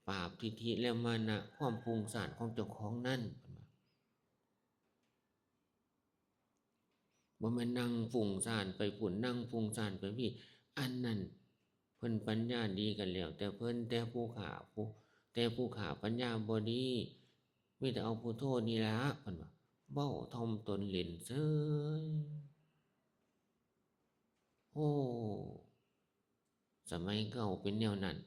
ปราบทิฏฐิและมานะ ความฟุ้งซ่านของเจ้าของนั้น เพิ่นว่า บ่แม่นนั่งฟุ้งซ่านไปพุ้น นั่งฟุ้งซ่านไปพี้ อันนั้นเพิ่นปัญญาดีก็แล้วแต่เพิ่น แต่ผู้ข้า ผู้ แต่ผู้ข้าปัญญาบ่ดี มีแต่เอาพุทโธนี่ล่ะ เพิ่นว่า เว้าถ่อมตนเล่นเฉย โอ้ สมัยเก่าเป็นแนวนั้น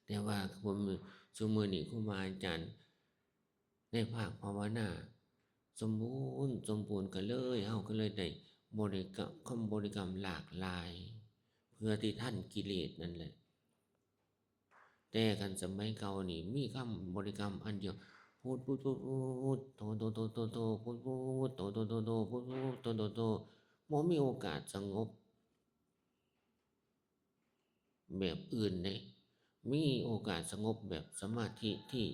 แต่ว่าซุมื้อ ซุมื้อนี้ครูบาอาจารย์ในภาคภาวนา สมบูรณ์ สมบูรณ์ก็เลย เฮาก็เลยได้บริกรรม คำบริกรรมหลากหลาย เพื่อที่ทันกิเลสนั่นแหละ แต่คันสมัยเก่านี่มีคำบริกรรมอันเดียว พุท พุท พุท พุท พุท โธ โธ โธ โธ โธ พุท พุท พุท โธ โธ โธ โธ พุท พุท พุท โธ โธ โธ บ่มีโอกาสสงบแบบอื่นเด้ มีโอกาสสงบแบบสมาธิที่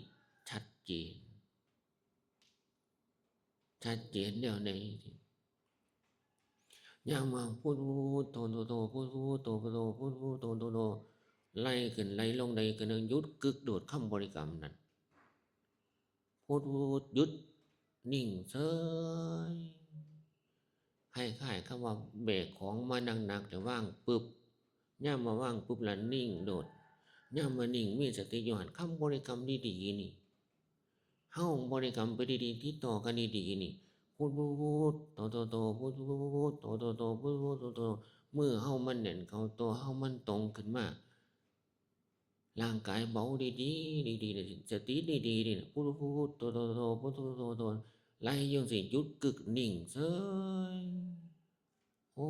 ชัดเจน ชัดเจนแนวใด ยามว่าพุท พุท พุท โธ โธ โธ พุท พุท โธ โธ พุท พุท โธ โธ โธ ไล่ขึ้นไล่ลงใดก็นึง หยุดกึกโดดคำบริกรรมนั่น พุท พุท พุท หยุด นิ่งเฉย คล้ายๆ คำว่าแบกของมาหนักๆ แล้ววางปึ๊บ ยามมาวางปึ๊บแล้วนิ่งโดด ยามมานิ่งมีสติอยู่หั่น คำบริกรรมดีๆ นี่ เฮาบริกรรมไปดีๆ ติดต่อกันดีๆ นี่ พุท พุท พุท โธ โธ โธ พุท พุท พุท โธ โธ โธ พุท พุท โธ โธ มือเฮามันแน่นเข้า ตัวเฮามันตรงขึ้นมา ร่างกายเบาดีๆ ดีๆ สติดีๆ นี่นะ พุทโธ พุทโธ พุทโธ พุทโธ พุทโธ พุทโธ ไล่อยู่จั่งซี้ หยุดกึก นิ่งเฉย โอ้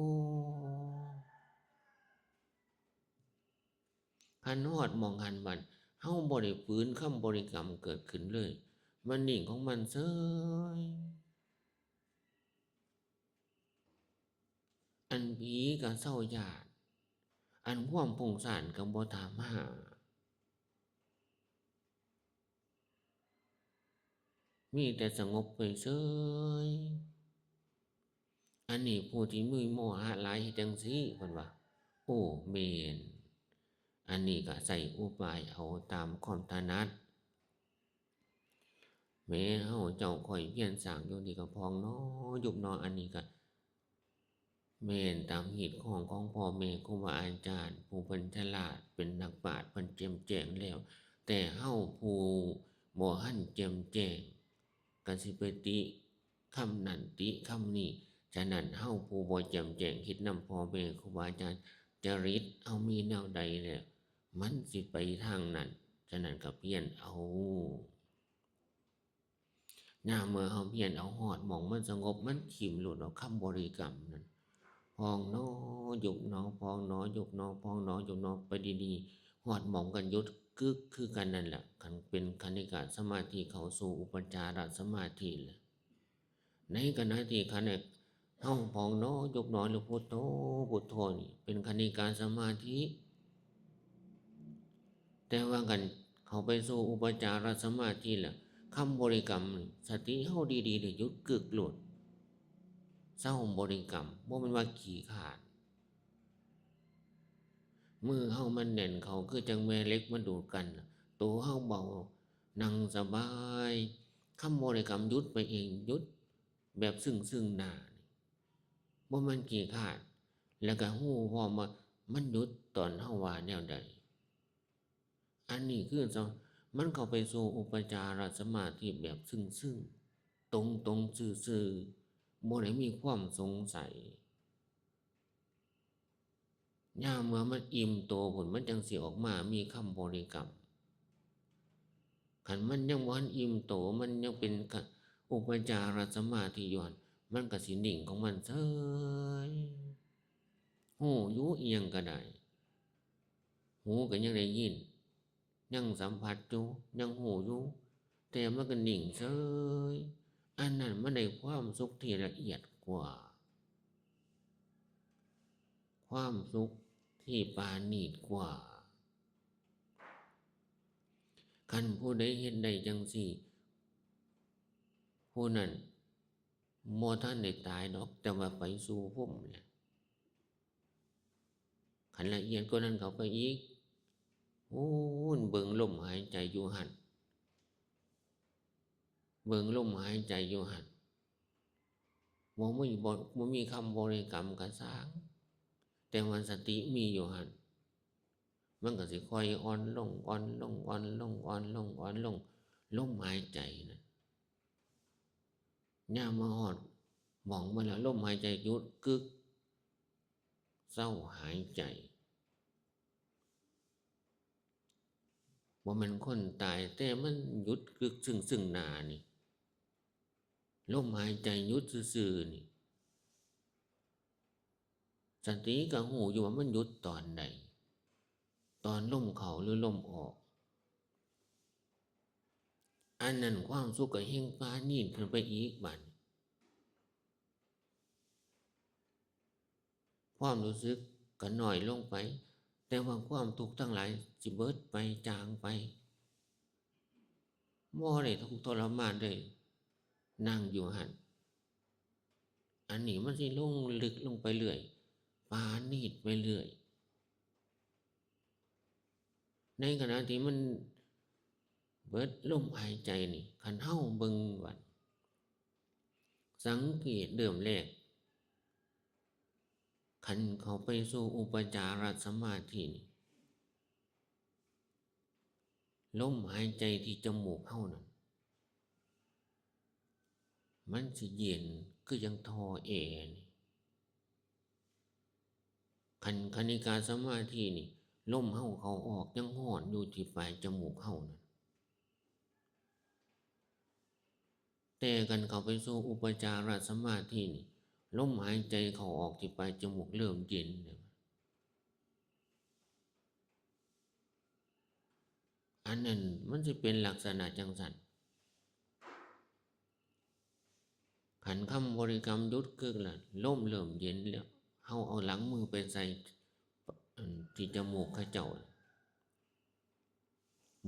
คันฮอดหม่องหั้นบัด เฮาบ่ได้ฝืนคำบริกรรมเกิดขึ้นเลย มันนิ่งของมันเฉย อันผีก็เซาย้าน อันความฟุ้งซ่านก็บ่ถามหา มีแต่สงบไปเฉย อันนี้ผู้ที่มีโมหะหลายเฮ็ดจั่งซี้ เพิ่นว่า โอ้ แม่น อันนี้ก็ใช้อุบายเอาตามความถนัด แม้เฮาเจ้าค่อยเพียรสร้างอยู่นี่ก็พองหนอ ยุบหนอ อันนี้ก็ แม่นตามฮีตคองของพ่อแม่ครูบาอาจารย์ ผู้เพิ่นฉลาด เป็นนักปราชญ์ เพิ่นแจ่มแจ้งแล้ว แต่เฮาผู้บ่ทันแจ่มแจ้ง ก็สิไปติคำนั้นติคำนี้ ฉะนั้นเฮาผู้บ่แจ่มแจ้ง คิดนำพ่อแม่ครูบาอาจารย์ จริตเฮามีแนวใดแล้ว มันสิไปทางนั้น ฉะนั้นก็เพียรเอา ยามเมื่อเฮาเพียรเอาฮอดหม่องมันสงบ มันถิ่มโลดดอกคำบริกรรมนั่น พองหนอ ยุบหนอ พองหนอ ยุบหนอ พองหนอ ยุบหนอ ไปดีๆ ฮอดหม่องก็หยุดกึกคือกันนั่นแหละ คันเป็นคณิกะสมาธิเข้าสู่อุปจารสมาธิแล้ว ในขณะที่ขณะเฮาพองหนอ ยุบหนอ หรือพุทโธ พุทโธนี่ เป็นคณิกะสมาธิ แต่ว่าคันเข้าไปสู่อุปจารสมาธิแล้ว คำบริกรรม สติเฮาดีๆ นี่หยุดกึกโลด เซาบริกรรม บ่แม่นว่าขี้คร้าน มือเฮามันแน่นเข้า คือจั่งแม่เหล็กมาดูดกันน่ะ โตเฮาเบา นั่งสบาย คำบริกรรมหยุดไปเอง หยุดแบบซึ่งๆ หน้านี่ บ่แม่นขี้คร้าน แล้วก็ฮู้พร้อมว่ามันหยุดตอนเฮาว่าแนวใด อันนี้คือสะ- มันเข้าไปสู่อุปจารสมาธิแบบซึ่งๆ ตรงๆ ซื่อๆ บ่ได้มีความสงสัย ยามเมื่อมันอิ่มโตพุ้น มันจั่งสิออกมามีคำบริกรรม คันมันยังบ่ทันอิ่มโต มันยังเป็นกะ- อุปจารสมาธิอยู่หั่น มันก็สินิ่งของมันเฉย ฮู้อยู่อิหยังก็ได้ หูก็ยังได้ยิน ยังสัมผัสอยู่ ยังฮู้อยู่ แต่มันก็นิ่งเฉย อันนั้นมันได้ความสุขที่ละเอียดกว่า ความสุขที่ปราณีตกว่า คันผู้ใดเฮ็ดได้จั่งซี้ ผู้นั้นบ่ทันได้ตายดอก แต่ว่าไปสู่พรหมแหละ คันละเอียดกว่านั้นเข้าไปอีก โอ้ เบิ่งลมหายใจอยู่หั่น เบิ่งลมหายใจอยู่หั่น บ่มี- บ่- บ่มีคำบริกรรมก็ซ่าง แต่ว่าสติมีอยู่หั่น มันก็สิค่อยอ่อนลง อ่อนลง อ่อนลง อ่อนลง อ่อนลง ลมหายใจน่ะ ยามมาฮอดหม่องมันแล้ว ลมหายใจหยุดกึก เซาหายใจ บ่แม่นคนตาย แต่มันหยุดกึกซึ่งๆ หน้านี่ ลมหายใจหยุดซื่อๆ นี่ สติก็ฮู้อยู่ว่ามันหยุดตอนใด ตอนลมเข้าหรือลมออก อันนั้นความสุขก็แฮ่งปราณีตขึ้นไปอีกบัดนี้ ความรู้สึกก็น้อยลงไป แต่ว่าความทุกข์ทั้งหลายสิเบิดไป จางไป บ่ได้ทุกข์ทรมานเลย นั่งอยู่หั่น อันนี้มันสิลงลึกลงไปเรื่อย ปราณีตไปเรื่อย ในขณะที่มันเบิดลมหายใจนี่ คันเฮาเบิ่งบัด สังเกตเริ่มแรก คันเข้าไปสู่อุปจารสมาธินี่ ลมหายใจที่จมูกเฮานั่น มันสิเย็นคือจั่งท่อแอร์นี่ คันคณิกาสมาธินี่ ลมเฮาเข้าออกยังร้อนอยู่ที่ปลายจมูกเฮานั่น แต่คันเข้าไปสู่อุปจารสมาธินี่ ลมหายใจเข้าออกที่ปลายจมูกเริ่มเย็นแล้ว อันนั้นมันสิเป็นลักษณะจั่งซั้น คันคำบริกรรมหยุดกึกละ ลมเริ่มเย็นแล้ว เฮาเอาหลังมือไปใส่ อันที่จมูกเขาเจ้า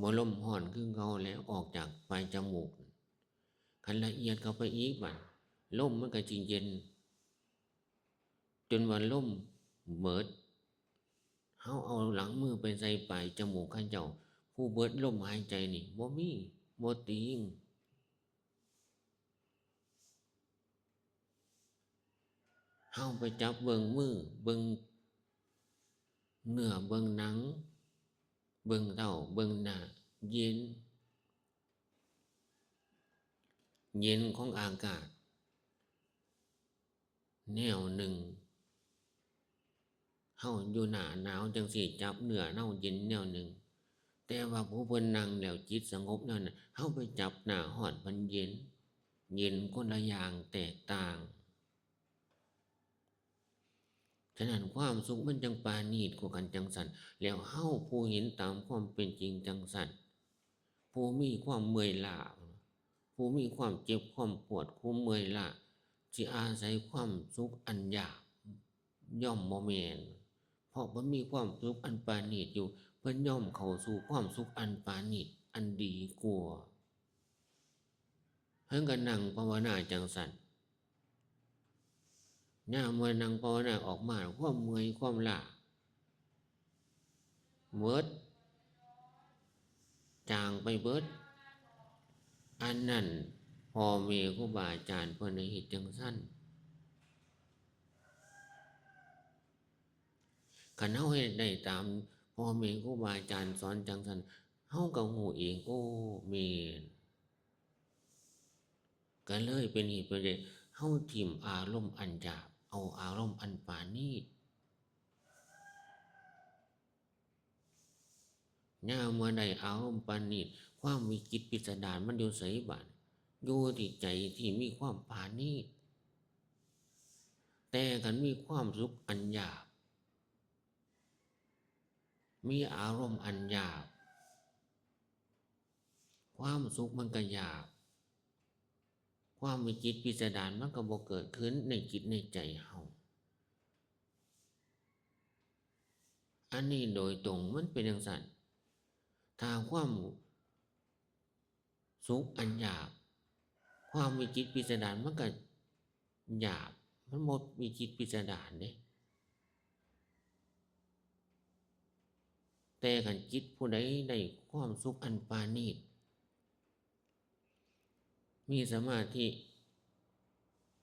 บ่ลมร้อนคือเก่าแล้ว ออกจากปลายจมูก คันละเอียดเข้าไปอีกบัด ลมมันก็สิเย็น จนว่าลมเบิด เฮาเอาหลังมือไปใส่ปลายจมูกเขาเจ้า ผู้เบิดลมหายใจนี่ บ่มี บ่ติง เฮาไปจับเบิ่งมือ เบิ่งเนื้อ เบิ่งหนัง เบิ่งเท้า เบิ่งหน้า เย็น เย็นของอากาศ แนวหนึ่ง เฮาอยู่หน้าหนาวจั่งซี้ จับเนื้อเฮาเย็นแนวหนึ่ง แต่ว่าผู้เพิ่นนั่งแล้วจิตสงบแนวนั้น เฮาไปจับหน้าร้อน มันเย็น เย็นคนละอย่างแตกต่าง ฉะนั้นความสุขมันจั่งปราณีตกว่ากันจั่งซั้น แล้วเฮาผู้เห็นตามความเป็นจริงจั่งซั้น ผู้มีความเมื่อยล้า ผู้มีความเจ็บความปวด ผู้เมื่อยล้า สิอาศัยความสุขอันยาก ย่อมบ่แม่น เพราะเพิ่นมีความสุขอันปราณีตอยู่ เพิ่นย่อมเข้าสู่ความสุขอันปราณีตอันดีกว่า เพิ่นก็นั่งภาวนาจั่งซั้น ยามเมื่อนั่งภาวนาออกมา ความเมื่อยความล้า เมิด จางไปเบิด อันนั้นพ่อแม่ครูบาอาจารย์เพิ่นได้เฮ็ดจั่งซั้น คันเฮาเฮ็ดได้ตามพ่อแม่ครูบาอาจารย์สอนจั่งซั้น เฮาก็ฮู้เอง โอ้ แม่น ก็เลยเป็นเหตุเป็นผล เฮาถิ่มอารมณ์อันหยาบ เอาอารมณ์อันปราณีต ยามเมื่อใดอารมณ์ปราณีต ความวิจิตรพิสดารมันอยู่ไสบาด อยู่ที่ใจที่มีความปราณีต แต่คันมีความสุขอันหยาบ มีอารมณ์อันหยาบ ความสุขมันก็หยาบ ความวิจิตรพิสดารมันก็บ่เกิดขึ้นในจิตในใจเฮา อันนี้โดยตรงมันเป็นจั่งซั้น ถ้าความสุขอันหยาบ ความวิจิตรพิสดารมันก็หยาบ มันบ่วิจิตรพิสดารเด้ แต่คันจิตผู้ใดได้ความสุขอันปราณีต มีสมาธิ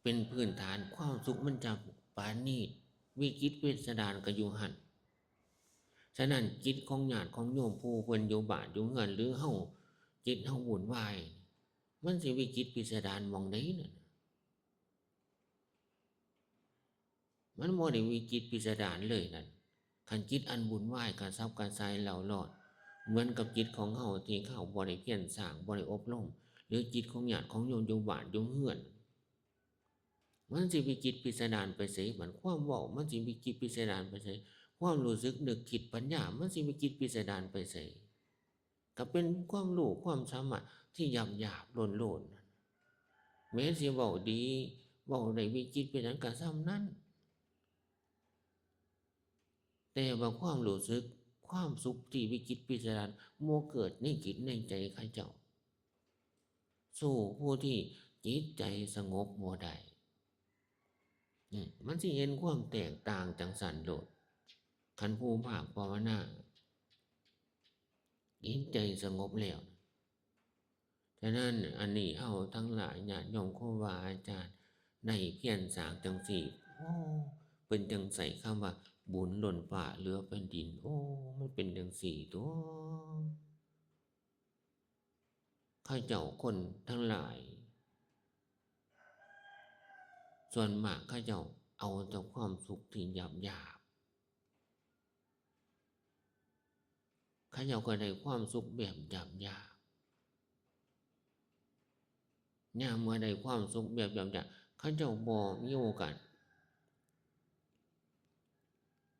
เป็นพื้นฐาน ความสุขมันจะปราณีต วิจิตรพิสดารก็อยู่หั่น ฉะนั้นจิตของญาติของโยมผู้เพิ่นอยู่บ้านอยู่เฮือน หรือเฮา จิตเฮาวุ่นวาย มันสิวิจิตรพิสดารหม่องใดนั่นน่ะ มันบ่ได้วิจิตรพิสดารเลยนั่น คันจิตอันวุ่นวายกระสับกระส่ายเร้าร้อน เหมือนกับจิตของเฮาที่เฮาบ่ได้เพียรสร้าง บ่ได้อบรม หรือจิตของญาติของโยมอยู่บ้านอยู่เฮือน มันสิวิจิตรพิสดารไปไส มันความเว้ามันสิวิจิตรพิสดารไปไส ความรู้สึกนึกคิดปัญญามันสิวิจิตรพิสดารไปไส ก็เป็นความรู้ความสามารถที่หยาบๆ โลนๆ นั่น แม้สิเว้าดี เว้าได้วิจิตรไปนั้นก็ส่ำนั้น แต่ว่าความรู้สึก ความสุขที่วิจิตรพิสดารบ่เกิดในจิตในใจเขาเจ้า สู้ผู้ที่จิตใจสงบบ่ได้ อืม มันสิเห็นความแตกต่างจั่งซั้นโลด คันผู้ภาคภาวนา จิตใจสงบแล้ว ฉะนั้นอันนี้เฮาทั้งหลายญาติโยมครูบาอาจารย์ได้เพียรสร้างจั่งซี้ โอ้ เพิ่นจั่งใส่คำว่าบุญล้นฟ้าเหลือแผ่นดิน โอ้ มันเป็นจั่งซี้ตั๊ว เขาเจ้าคนทั้งหลาย ส่วนมากเขาเจ้าเอาแต่ความสุขที่หยาบๆ อื เขาเจ้าก็ได้ความสุขแบบหยาบๆ ยามเมื่อได้ความสุขแบบหยาบๆ เขาเจ้าบ่มีโอกาส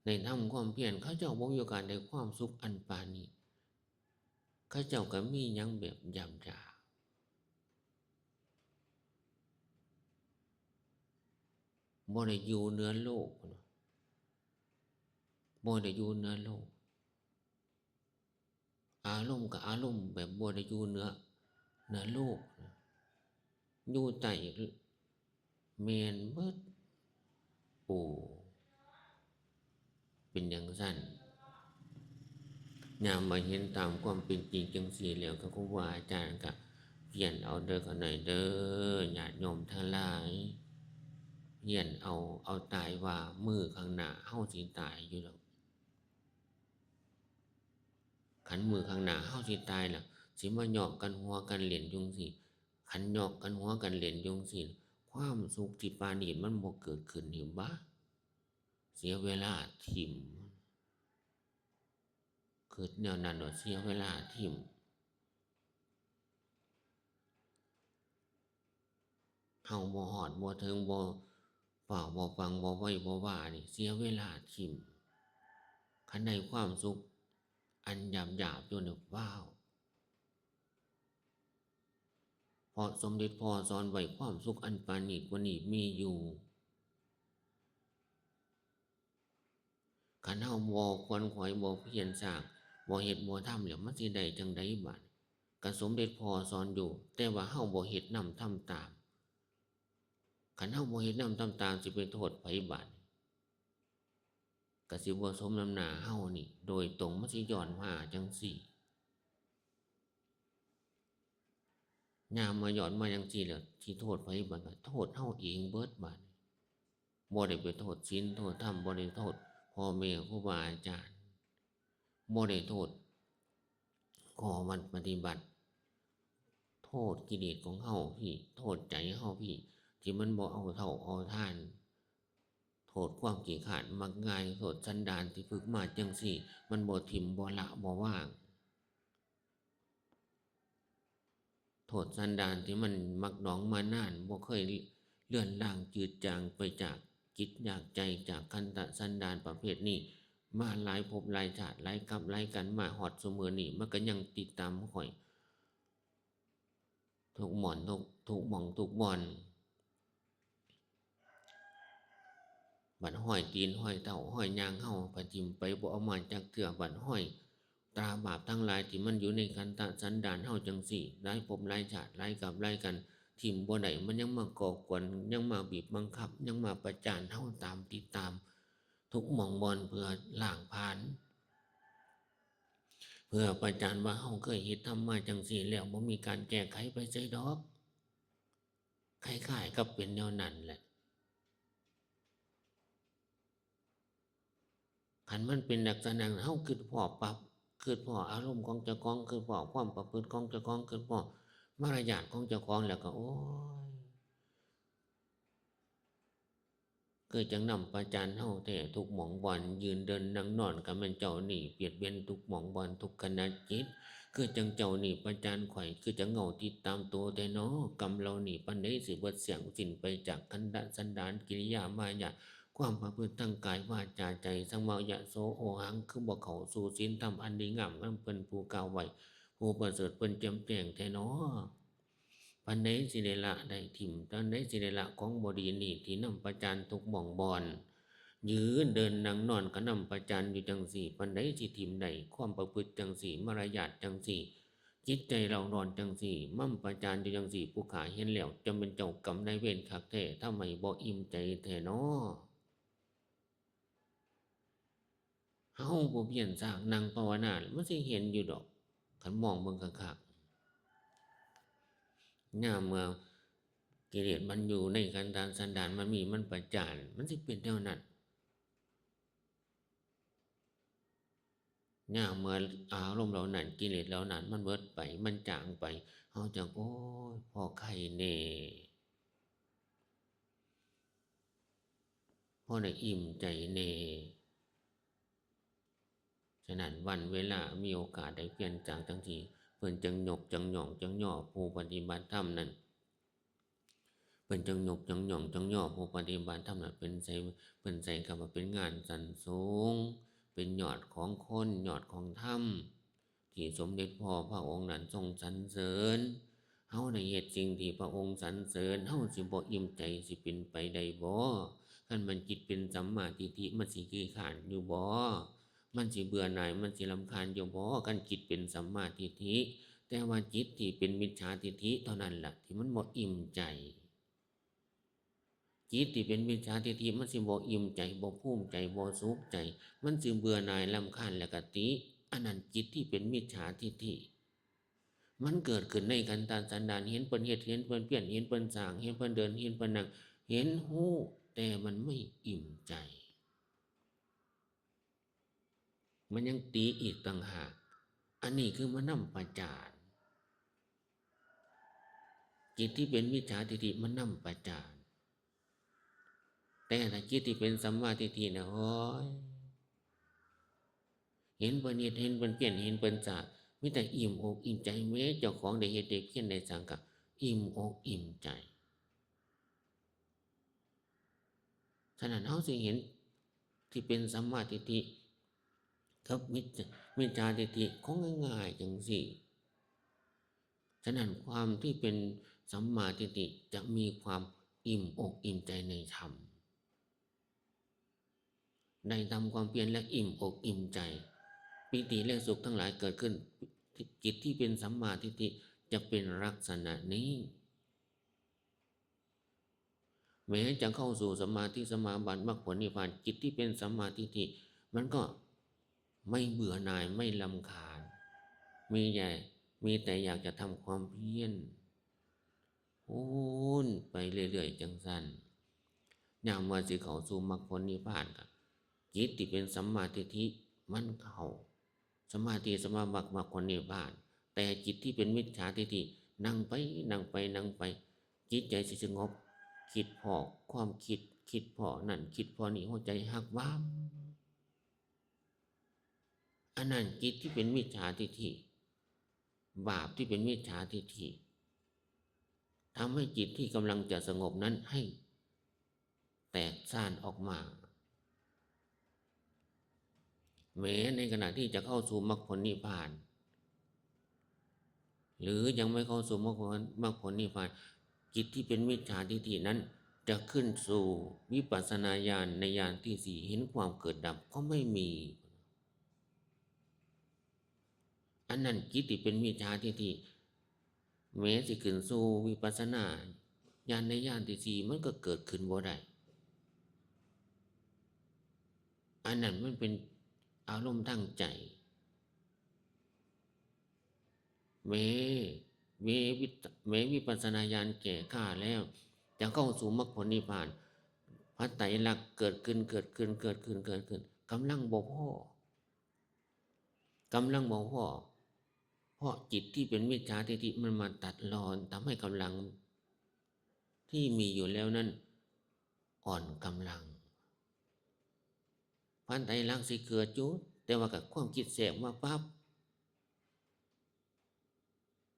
ได้ทำความเพียร เขาเจ้าบ่มีโอกาสได้ความสุขอันปานนี้ เขาเจ้าก็มีหยังแบบหยาบๆ บ่ได้อยู่เหนือโลก บ่ได้อยู่เหนือโลก อารมณ์ก็อารมณ์แบบบ่ได้อยู่เหนือ เหนือโลก อยู่ใต้แม่นเบิด โอ้ เป็นจั่งซั้น ยามมาเห็นตามความเป็นจริงจั่งซี้แล้ว ก็ครูบาอาจารย์ก็เพียรเอาเด้อข้าน้อยเด้อ ญาติโยมทั้งหลาย เพียรเอา เอาตายว่ามื้อข้างหน้าเฮาสิตายอยู่ดอก คันมื้อข้างหน้าเฮาสิตายล่ะ สิมาเยาะกันหัวกันเล่นอยู่จั่งซี้ คันเยาะกันหัวกันเล่นอยู่จั่งซี้ ความสุขที่ปานนี้มันบ่เกิดขึ้นนี่หว่า เสียเวลาถิ่ม คิดแนวนั้นว่าเสียเวลาถิ่ม เฮาบ่ฮอดบ่ถึง บ่ฟ้าวบ่ฟั่ง บ่ไวบ่วานี่ เสียเวลาถิ่ม คันได้ความสุขอันหยาบๆ อยู่นี่ ว้าว เพราะสมเด็จพ่อสอนไว้ ความสุขอันประณีตกว่านี้มีอยู่ คันเฮาบ่ขวนขวาย บ่เพียรสร้าง บ่เฮ็ดบ่ทำแล้ว มันสิได้จั่งใดบาดนี้ ก็สมเด็จพ่อสอนอยู่ แต่ว่าเฮาบ่เฮ็ดนำทำตาม คันเฮาบ่เฮ็ดนำทำตาม สิไปโทษไผบาดนี้ ก็สิบ่สมน้ำหน้าเฮานี่ โดยตรงมันสิย้อนมาจั่งซี้ ยามมาย้อนมาจั่งซี้แล้ว สิโทษไผบาดนี้ ก็โทษเฮาเองเบิดบาดนี้ บ่ได้ไปโทษศีลโทษธรรม บ่ได้โทษพ่อแม่ครูบาอาจารย์ บ่ได้โทษข้อวัดปฏิบัติ โทษกิเลสของเฮาพี้ โทษใจเฮาพี้ ที่มันบ่เอาเท่าเอาทาน โทษความขี้คร้านมักง่าย โทษสันดานที่ฝึกมาจั่งซี้ มันบ่ถิ่มบ่ละบ่วาง โทษสันดานที่มันหมักดองมานาน บ่เคยเลือนลางจืดจางไปจากจิตจากใจ จากขันธสันดานประเภทนี้ มาหลายภพหลายชาติ หลายกัปหลายกัณฑ์ มาฮอดซุมื้อนี้ มันก็ยังติดตามข้อย ทุกหม่อน ทุก ทุกหม่องทุกบ่อน บัดฮอยตีนฮอยเท้าฮอยย่างเฮา ไปถิ่มไปบ่เอามาจักเทื่อ บัดฮอยตราบาปทั้งหลายที่มันอยู่ในขันธสันดานเฮาจั่งซี้ หลายภพหลายชาติ หลายกัปหลายกัณฑ์ ถิ่มบ่ได้ มันยังมาก่อกวน ยังมาบีบบังคับ ยังมาประจานเฮาตาม ติดตาม ทุกหม่องบ่อน เพื่อล้างผลาญ เพื่อประจานว่าเฮาเคยเฮ็ดทำมาจั่งซี้แล้ว บ่มีการแก้ไขไปไสดอก คล้ายๆกับเป็นแนวนั้นแหละ คันมันเป็นลักษณะนั้น เฮาคิดพ้อปั๊บ คิดพ้ออารมณ์ของเจ้าของ คิดพ้อความประพฤติของเจ้าของ คิดพ้อมารยาทของเจ้าของแล้วก็ โอ้ย คือจั่งนำประจานเฮาแท้ ทุกหม่องบ่อน ยืนเดินนั่งนอน ก็แม่นเจ้านี่เบียดเบียนทุกหม่องบ่อน ทุกขณะจิต คือจั่งเจ้านี่ประจานข้อย คือจั่งเงาติดตามตัวแท้น้อ กรรมเหล่านี้ปานใดสิเบิดเสี้ยงสิ้นไปจากขันธสันดาน กิริยามารยาท ความประพฤติทางกายวาจาใจ สังวรยะโสโอหัง คือบ่เข้าสู่ศีลธรรมอันดีงาม อันเพิ่นผู้กล่าวไว้ ผู้ประเสริฐเพิ่นแจ่มแจ้งแท้น้อ ปานใดสิได้ละได้ถิ่ม ปานใดสิได้ละของบ่ดีนี่ ที่นำประจานทุกหม่องบ่อน ยืนเดินนั่งนอนก็นำประจานอยู่จั่งซี้ ปานใดสิถิ่มได้ ความประพฤติจั่งซี้ มารยาทจั่งซี้ จิตใจเร่าร้อนจั่งซี้ นำประจานอยู่จั่งซี้ ผู้ข้าเห็นแล้ว จั่งแม่นเจ้ากรรมนายเวรคักแท้ ทำไมบ่อิ่มใจแท้น้อ เฮาบ่เพียรสร้างนั่งภาวนา มันสิเห็นอยู่ดอก คันมองเบิ่งคักๆ ยามเมื่อกิเลสมันอยู่ในขันธสันดานมันมี มันประจาน มันสิเป็นแนวนั้น ยามเมื่ออารมณ์เหล่านั้น กิเลสเหล่านั้นมันเบิดไป มันจางไป เฮาจั่ง โอ้ย พอไข้แน่ พอได้อิ่มใจแน่ ฉะนั้นวันเวลามีโอกาสได้เพียรจากจั่งซี้ เพิ่นจั่งยกจั่งย่องจั่งย่อผู้ปฏิบัติธรรมนั้น เพิ่นจั่งยกจั่งย่องจั่งย่อผู้ปฏิบัติธรรมนั้น เป็นใส่ เพิ่นใส่คำว่าเป็นงานชั้นสูง เป็นยอดของคน ยอดของธรรม ที่สมเด็จพ่อพระองค์นั้นทรงสรรเสริญ เฮาได้เฮ็ดสิ่งที่พระองค์สรรเสริญ เฮาสิบ่อิ่มใจสิเป็นไปได้บ่ คันมันจิตเป็นสัมมาทิฏฐิ มันสิขี้คร้านอยู่บ่ มันสิเบื่อหน่าย มันสิรำคาญอยู่บ่ คันจิตเป็นสัมมาทิฏฐิ แต่ว่าจิตที่เป็นมิจฉาทิฏฐิเท่านั้นล่ะ ที่มันบ่อิ่มใจ จิตที่เป็นมิจฉาทิฏฐิ มันสิบ่อิ่มใจ บ่ภูมิใจ บ่สุขใจ มันสิเบื่อหน่ายรำคาญ แล้วก็ติ อันนั้นจิตที่เป็นมิจฉาทิฏฐิ มันเกิดขึ้นในขันธสันดาน เห็นเพิ่นเฮ็ด เห็นเพิ่นเพี้ยน เห็นเพิ่นสร้าง เห็นเพิ่นเดิน เห็นเพิ่นนั่ง เห็นฮู้ แต่มันไม่อิ่มใจ มันยังติอีกต่างหาก อันนี้คือมันนำประจาน จิตที่เป็นมิจฉาทิฏฐิมันนำประจาน แต่ถ้าจิตที่เป็นสัมมาทิฏฐินะ โอ้ย เห็นเพิ่นเฮ็ด เห็นเพิ่นเพี้ยน เห็นเพิ่นสร้าง มีแต่อิ่มอกอิ่มใจ แม้เจ้าของได้เฮ็ดได้เพี้ยนได้สร้างก็อิ่มอกอิ่มใจ ฉะนั้นเฮาสิเห็นที่เป็นสัมมาทิฏฐิกับมิจฉา มิจฉาทิฏฐิของง่ายๆจั่งซี้ ฉะนั้นความที่เป็นสัมมาทิฏฐิจะมีความอิ่มอกอิ่มใจในธรรม ได้ทำความเพียรและอิ่มอกอิ่มใจ ปีติและสุขทั้งหลายเกิดขึ้น จิตที่เป็นสัมมาทิฏฐิจะเป็นลักษณะนี้ แม้จะเข้าสู่สมาธิสมาบัติมรรคผลนิพพาน จิตที่เป็นสัมมาทิฏฐิ มันก็ไม่เบื่อหน่าย ไม่รำคาญ มีแต่ มีแต่อยากจะทำความเพียร โอ้น ไปเรื่อยๆจั่งซั้น ยามว่าสิเข้าสู่มรรคผลนิพพานก็ จิตที่เป็นสัมมาทิฏฐิมันเข้า สมาธิสมาบัติมรรคผลนิพพาน แต่จิตที่เป็นมิจฉาทิฏฐิ นั่งไป นั่งไป นั่งไป จิตใจสิสงบ คิดพ้อความคิด คิดพ้อนั่น คิดพ้อนี่ หัวใจฮักวาม อันนั้นจิตที่เป็นมิจฉาทิฏฐิ บาปที่เป็นมิจฉาทิฏฐิ ทำให้จิตที่กำลังจะสงบนั้นให้แตกซ่านออกมา แม้ในขณะที่จะเข้าสู่มรรคผลนิพพาน หรือยังไม่เข้าสู่มรรคผล มรรคผลนิพพาน จิตที่เป็นมิจฉาทิฏฐินั้นจะขึ้นสู่วิปัสสนาญาณในญาณที่สี่ เห็นความเกิดดับก็ไม่มี อันนั้นจิตที่เป็นมิจฉาทิฏฐิ แม้สิขึ้นสู่วิปัสสนาญาณในญาณที่สี่ มันก็เกิดขึ้นบ่ได้ อันนั้นมันเป็นอารมณ์ทางใจ แม้ แม้วิต- แม้วิปัสสนาญาณแก่กล้าแล้ว จะเข้าสู่มรรคผลนิพพาน พระไตรลักษณ์เกิดขึ้น เกิดขึ้น เกิดขึ้น เกิดขึ้น กำลังบ่พอ กำลังบ่พอ เพราะจิตที่เป็นมิจฉาทิฏฐิมันมาตัดรอน ทำให้กำลังที่มีอยู่แล้วนั้นอ่อนกำลัง พระไตรลักษณ์สิเกิดอยู่ แต่ว่ากับความคิดแทรกมาปั๊บ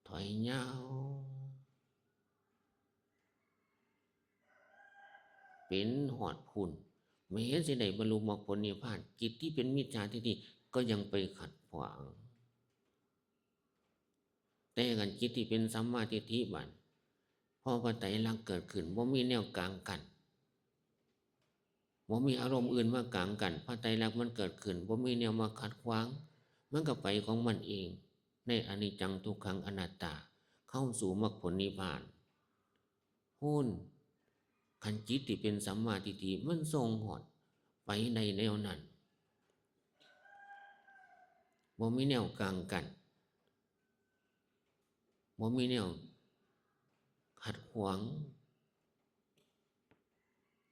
ถอยยาว เป็นฮอดพุ้น แม้สิได้บรรลุมรรคผลนิพพาน จิตที่เป็นมิจฉาทิฏฐิก็ยังไปขัดขวาง แต่คันจิตที่เป็นสัมมาทิฏฐิบัด พอพระไตรลักษณ์เกิดขึ้น บ่มีแนวกลางกั้น บ่มีอารมณ์อื่นมากลางกั้น พระไตรลักษณ์มันเกิดขึ้น บ่มีแนวมาขัดขวาง มันก็ไปของมันเอง ในอนิจจังทุกขังอนัตตา เข้าสู่มรรคผลนิพพาน พุ้น คันจิตที่เป็นสัมมาทิฏฐิมันทรงฮอดไปในแนวนั้น บ่มีแนวกลางกั้น บ่มีแนวขัดขวาง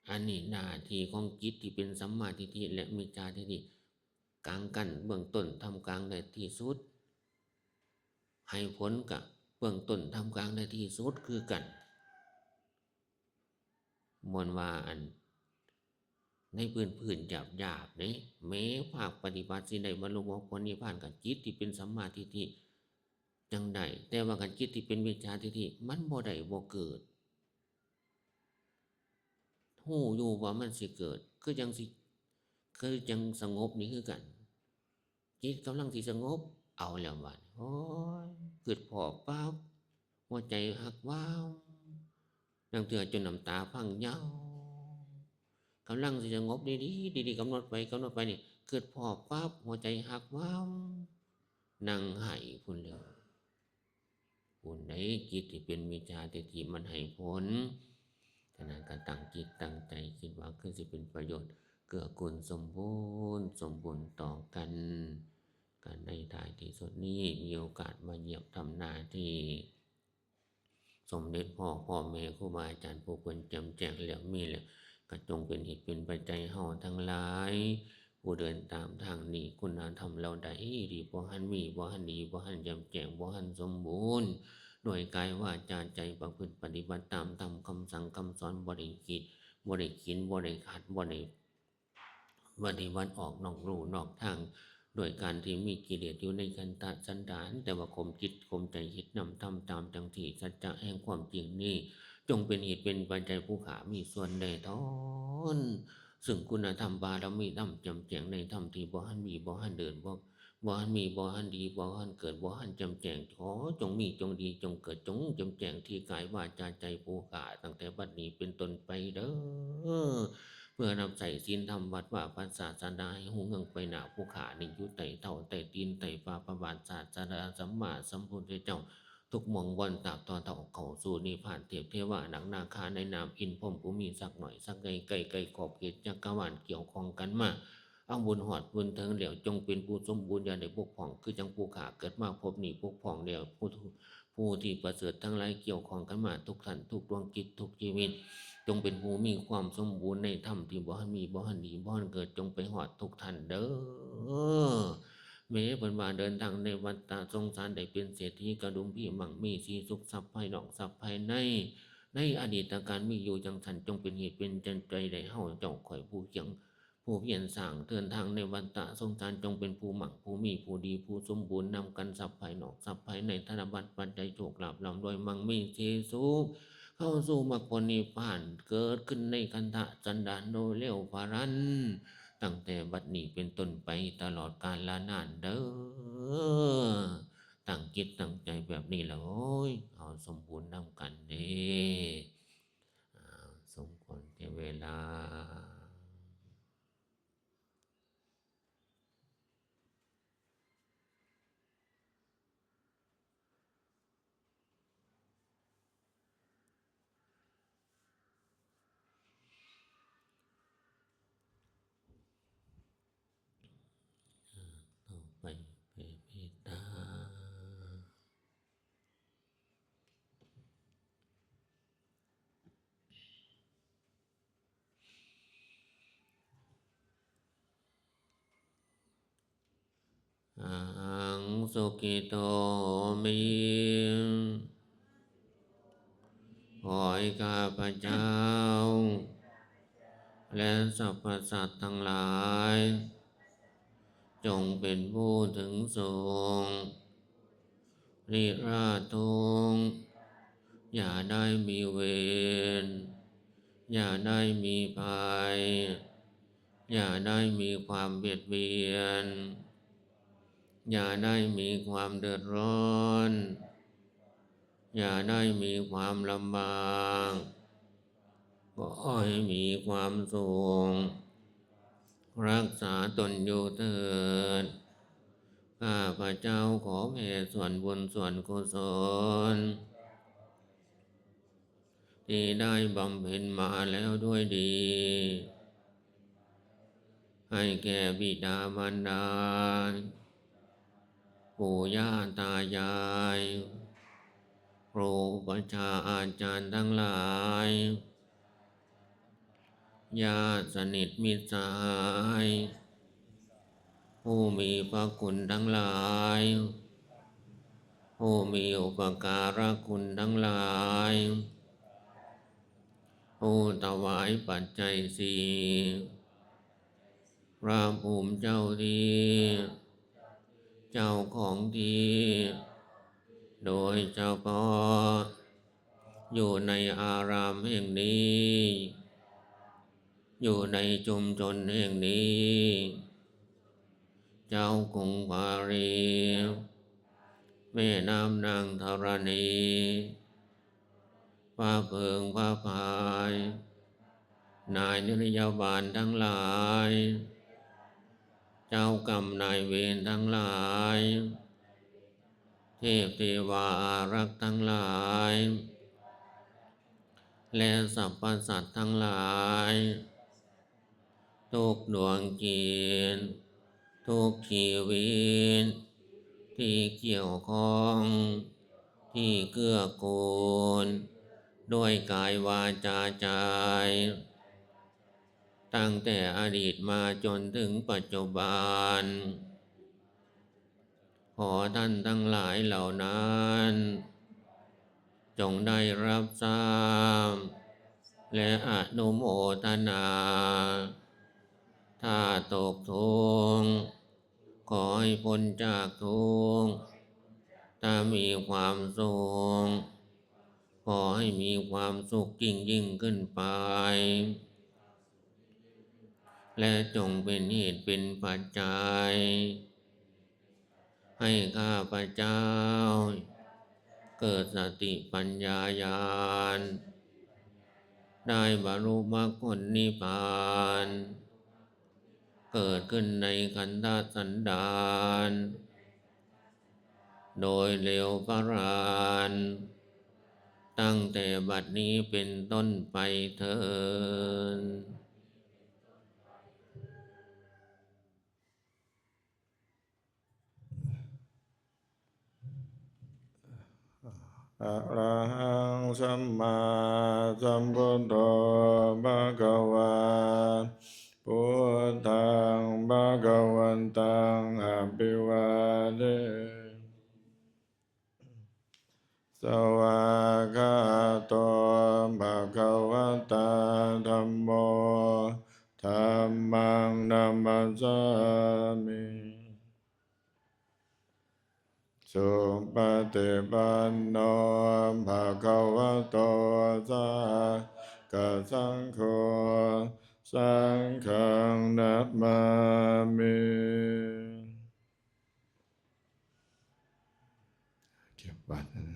อันนี้หน้าที่ของจิตที่เป็นสัมมาทิฏฐิและมิจฉาทิฏฐิ กลางกั้นเบื้องต้นท่ามกลางและที่สุด ให้ผลกะเบื้องต้นท่ามกลางและที่สุดคือกัน ม่วนว่าอัน ในพื้นพื้นหยาบหยาบเด้ แม้ภาคปฏิบัติสิได้บรรลุมรรคผลนิพพานกับจิตที่เป็นสัมมาทิฏฐิจั่งใด แต่ว่ากับจิตที่เป็นมิจฉาทิฏฐิมันบ่ได้บ่เกิด ฮู้อยู่ว่ามันสิเกิด คือจั่งสิ คือจั่งสงบนี่คือกัน จิตกำลังสิสงบ เอาแล้วบาดนี้ โอ้ย คิดพ้อปั๊บ หัวใจหักว้าว ลางเทื่อจนน้ำตาพังยาว กำลังสิสงบดีๆ ดีๆ กำหนดไป กำหนดไปนี่ คิดพ้อปั๊บ หัวใจหักว้าว นั่งไห้พุ้นแล้ว พุ้นใด๋ จิตที่เป็นมิจฉาทิฏฐิมันให้ผล ฉะนั้นก็ตั้งจิตตั้งใจคิดว่าคือสิเป็นประโยชน์ เกื้อกูลสมบูรณ์ สมบูรณ์ต่อกัน กันในท้ายที่สุดนี้มีโอกาสมาเยี่ยมทำหน้าที่ สมเด็จพ่อ พ่อแม่ครูบาอาจารย์ผู้เพิ่นแจ่มแจ้งแล้วมีแล้ว ก็จงเป็นเหตุเป็นปัจจัยเฮาทั้งหลาย ผู้เดินตามทางนี้ คุณธรรมเหล่าใดที่บ่ทันมี บ่ทันดี บ่ทันแจ่มแจ้ง บ่ทันสมบูรณ์ ด้วยกายวาจาใจประพฤติปฏิบัติตามธรรมคำสั่งคำสอน บ่ได้ขีด บ่ได้ขีน บ่ได้ขัด บ่ได้ ปฏิบัติออกนอกลู่นอกทาง ด้วยการที่มีกิเลสอยู่ในขันธสันดาน แต่ว่าข่มจิตข่มใจคิดนำทำตามจั่งซี้ สัจจะแห่งความจริงนี้ จงเป็นเหตุเป็นปัจจัยผู้ข้ามีส่วนได้ถอน ซึ่งคุณธรรมบารมีธรรมแจ่มแจ้งในธรรมที่บ่ทันมีบ่ทันเดิน บ่ บ่ทันมีบ่ทันดี บ่ทันเกิด บ่ทันแจ่มแจ้ง ขอจงมีจงดีจงเกิดจงแจ่มแจ้งที่กายวาจาใจผู้ข้าตั้งแต่บัดนี้เป็นต้นไปเด้อ เพื่อรับใช้ศีลธรรมวัดวาพระศาสดาให้รุ่งเรืองไปหน้า ผู้ข้านี่อยู่ใต้เท้าใต้ตีนใต้ฝ่าพระบาทศาสดาสัมมาสัมพุทธเจ้า ทุกหม่องบ่อนตราบต่อเท่าเข้าสู่นิพพาน เทพเทวานาคนาคาในนามอินทร์พรหมผู้มีศักดิ์น้อยศักดิ์ใหญ่ ใกล้ไกลขอบเขตจักรวาลเกี่ยวข้องกันมา เอาบุญฮอดบุญถึงแล้ว จงเป็นผู้สมบูรณ์อย่าได้บกพร่อง คือจั่งผู้ข้าเกิดมาพบนี้บกพร่องแล้ว ผู้ ผู้ที่ประเสริฐทั้งหลายเกี่ยวข้องกันมาทุกท่านทุกดวงจิตทุกชีวิต จงเป็นผู้มีความสมบูรณ์ในธรรมที่บ่ทันมีบ่ทันดีบ่ทันเกิด จงไปฮอดทุกท่านเด้อ แม้เพิ่นว่าเดินทางในวัฏฏะสงสารได้เป็นเศรษฐีกระดุมพีมังมีสีสุขทรัพย์ภายนอกทรัพย์ภายใน ในอดีตการมีอยู่จั่งซั้น จงเป็นเหตุเป็นปัจจัยได้เฮาเจ้าข้อยผู้เคียง ผู้เพียรสร้างเดินทางในวัฏฏะสงสาร จงเป็นผู้มั่งผู้มีผู้ดีผู้สมบูรณ์นำกันทรัพย์ภายนอกทรัพย์ภายในธนบัตรปัจจัยโชคลาภร่ำรวยมั่งมีสีสุข เข้าสู่มรรคผลนิพพาน เกิดขึ้นในขันธสันดานโดยเร็วพลัน ตั้งแต่บัดนี้เป็นต้นไปตลอดกาลนานเด้อ ตั้งจิตตั้งใจแบบนี้แล้ว โอ้ย เอาสมบูรณ์นำกันเด้ อ่า สมควรแก่เวลา อ่า ต่อไปแผ่เมตตา อะหัง สุขิโต โหมิ ขอให้ข้าพเจ้า และสรรพสัตว์ทั้งหลาย จงเป็นผู้ถึงสุข นิราชทุกข์ อย่าได้มีเวร อย่าได้มีภัย อย่าได้มีความเบียดเบียน อย่าได้มีความเดือดร้อน อย่าได้มีความลำบาก ขอให้มีความสุข รักษาตนอยู่เถิด ข้าพเจ้าขอแผ่ส่วนบุญส่วนกุศล ที่ได้บำเพ็ญมาแล้วด้วยดี ให้แก่บิดามารดา ปู่ย่าตายาย ครูอุปัชฌาย์อาจารย์ทั้งหลาย ญาติสนิทมิตรสหาย ผู้มีพระคุณทั้งหลาย ผู้มีอุปการะคุณทั้งหลาย ผู้ถวายปัจจัยสี่ พระภูมิเจ้าที่ เจ้าของที่ โดยเฉพาะ อยู่ในอารามแห่งนี้ อยู่ในชุมชนแห่งนี้ เจ้ากรุงปารีส แม่น้ำนางธรณี พระเพิงพระพาย นายนิรยาบาลทั้งหลาย เจ้ากรรมนายเวรทั้งหลาย เทพเทวาอารักษ์ทั้งหลาย และสรรพสัตว์ทั้งหลาย ทุกดวงจิต ทุกชีวิต ที่เกี่ยวข้อง ที่เกื้อกูล ด้วยกายวาจาใจ ตั้งแต่อดีตมาจนถึงปัจจุบัน ขอท่านทั้งหลายเหล่านั้น จงได้รับทราบ และอนุโมทนา ถ้าตกทุกข์ ขอให้พ้นจากทุกข์ ถ้ามีความสุข ขอให้มีความสุขยิ่งยิ่งขึ้นไป และจงเป็นเหตุเป็นปัจจัย ให้ข้าพเจ้า เกิดสติปัญญาญาณ ได้บรรลุมรรคผลนิพพาน เกิดขึ้นในขันธสันดาน โดยเร็วพลัน ตั้งแต่บัดนี้เป็นต้นไปเทอญ อะระหังสัมมาสัมพุทโธ ภะคะวา พุทธัง ภะคะวันตัง อะภิวาเท สวากขาโต ภะคะวะตา ธัมโม ธัมมัง นะมัสสามิ สุปฏิปันโน ภะคะวะโต สาคะสังโฆ สังฆัง นะมามิ เก็บบัตรนะ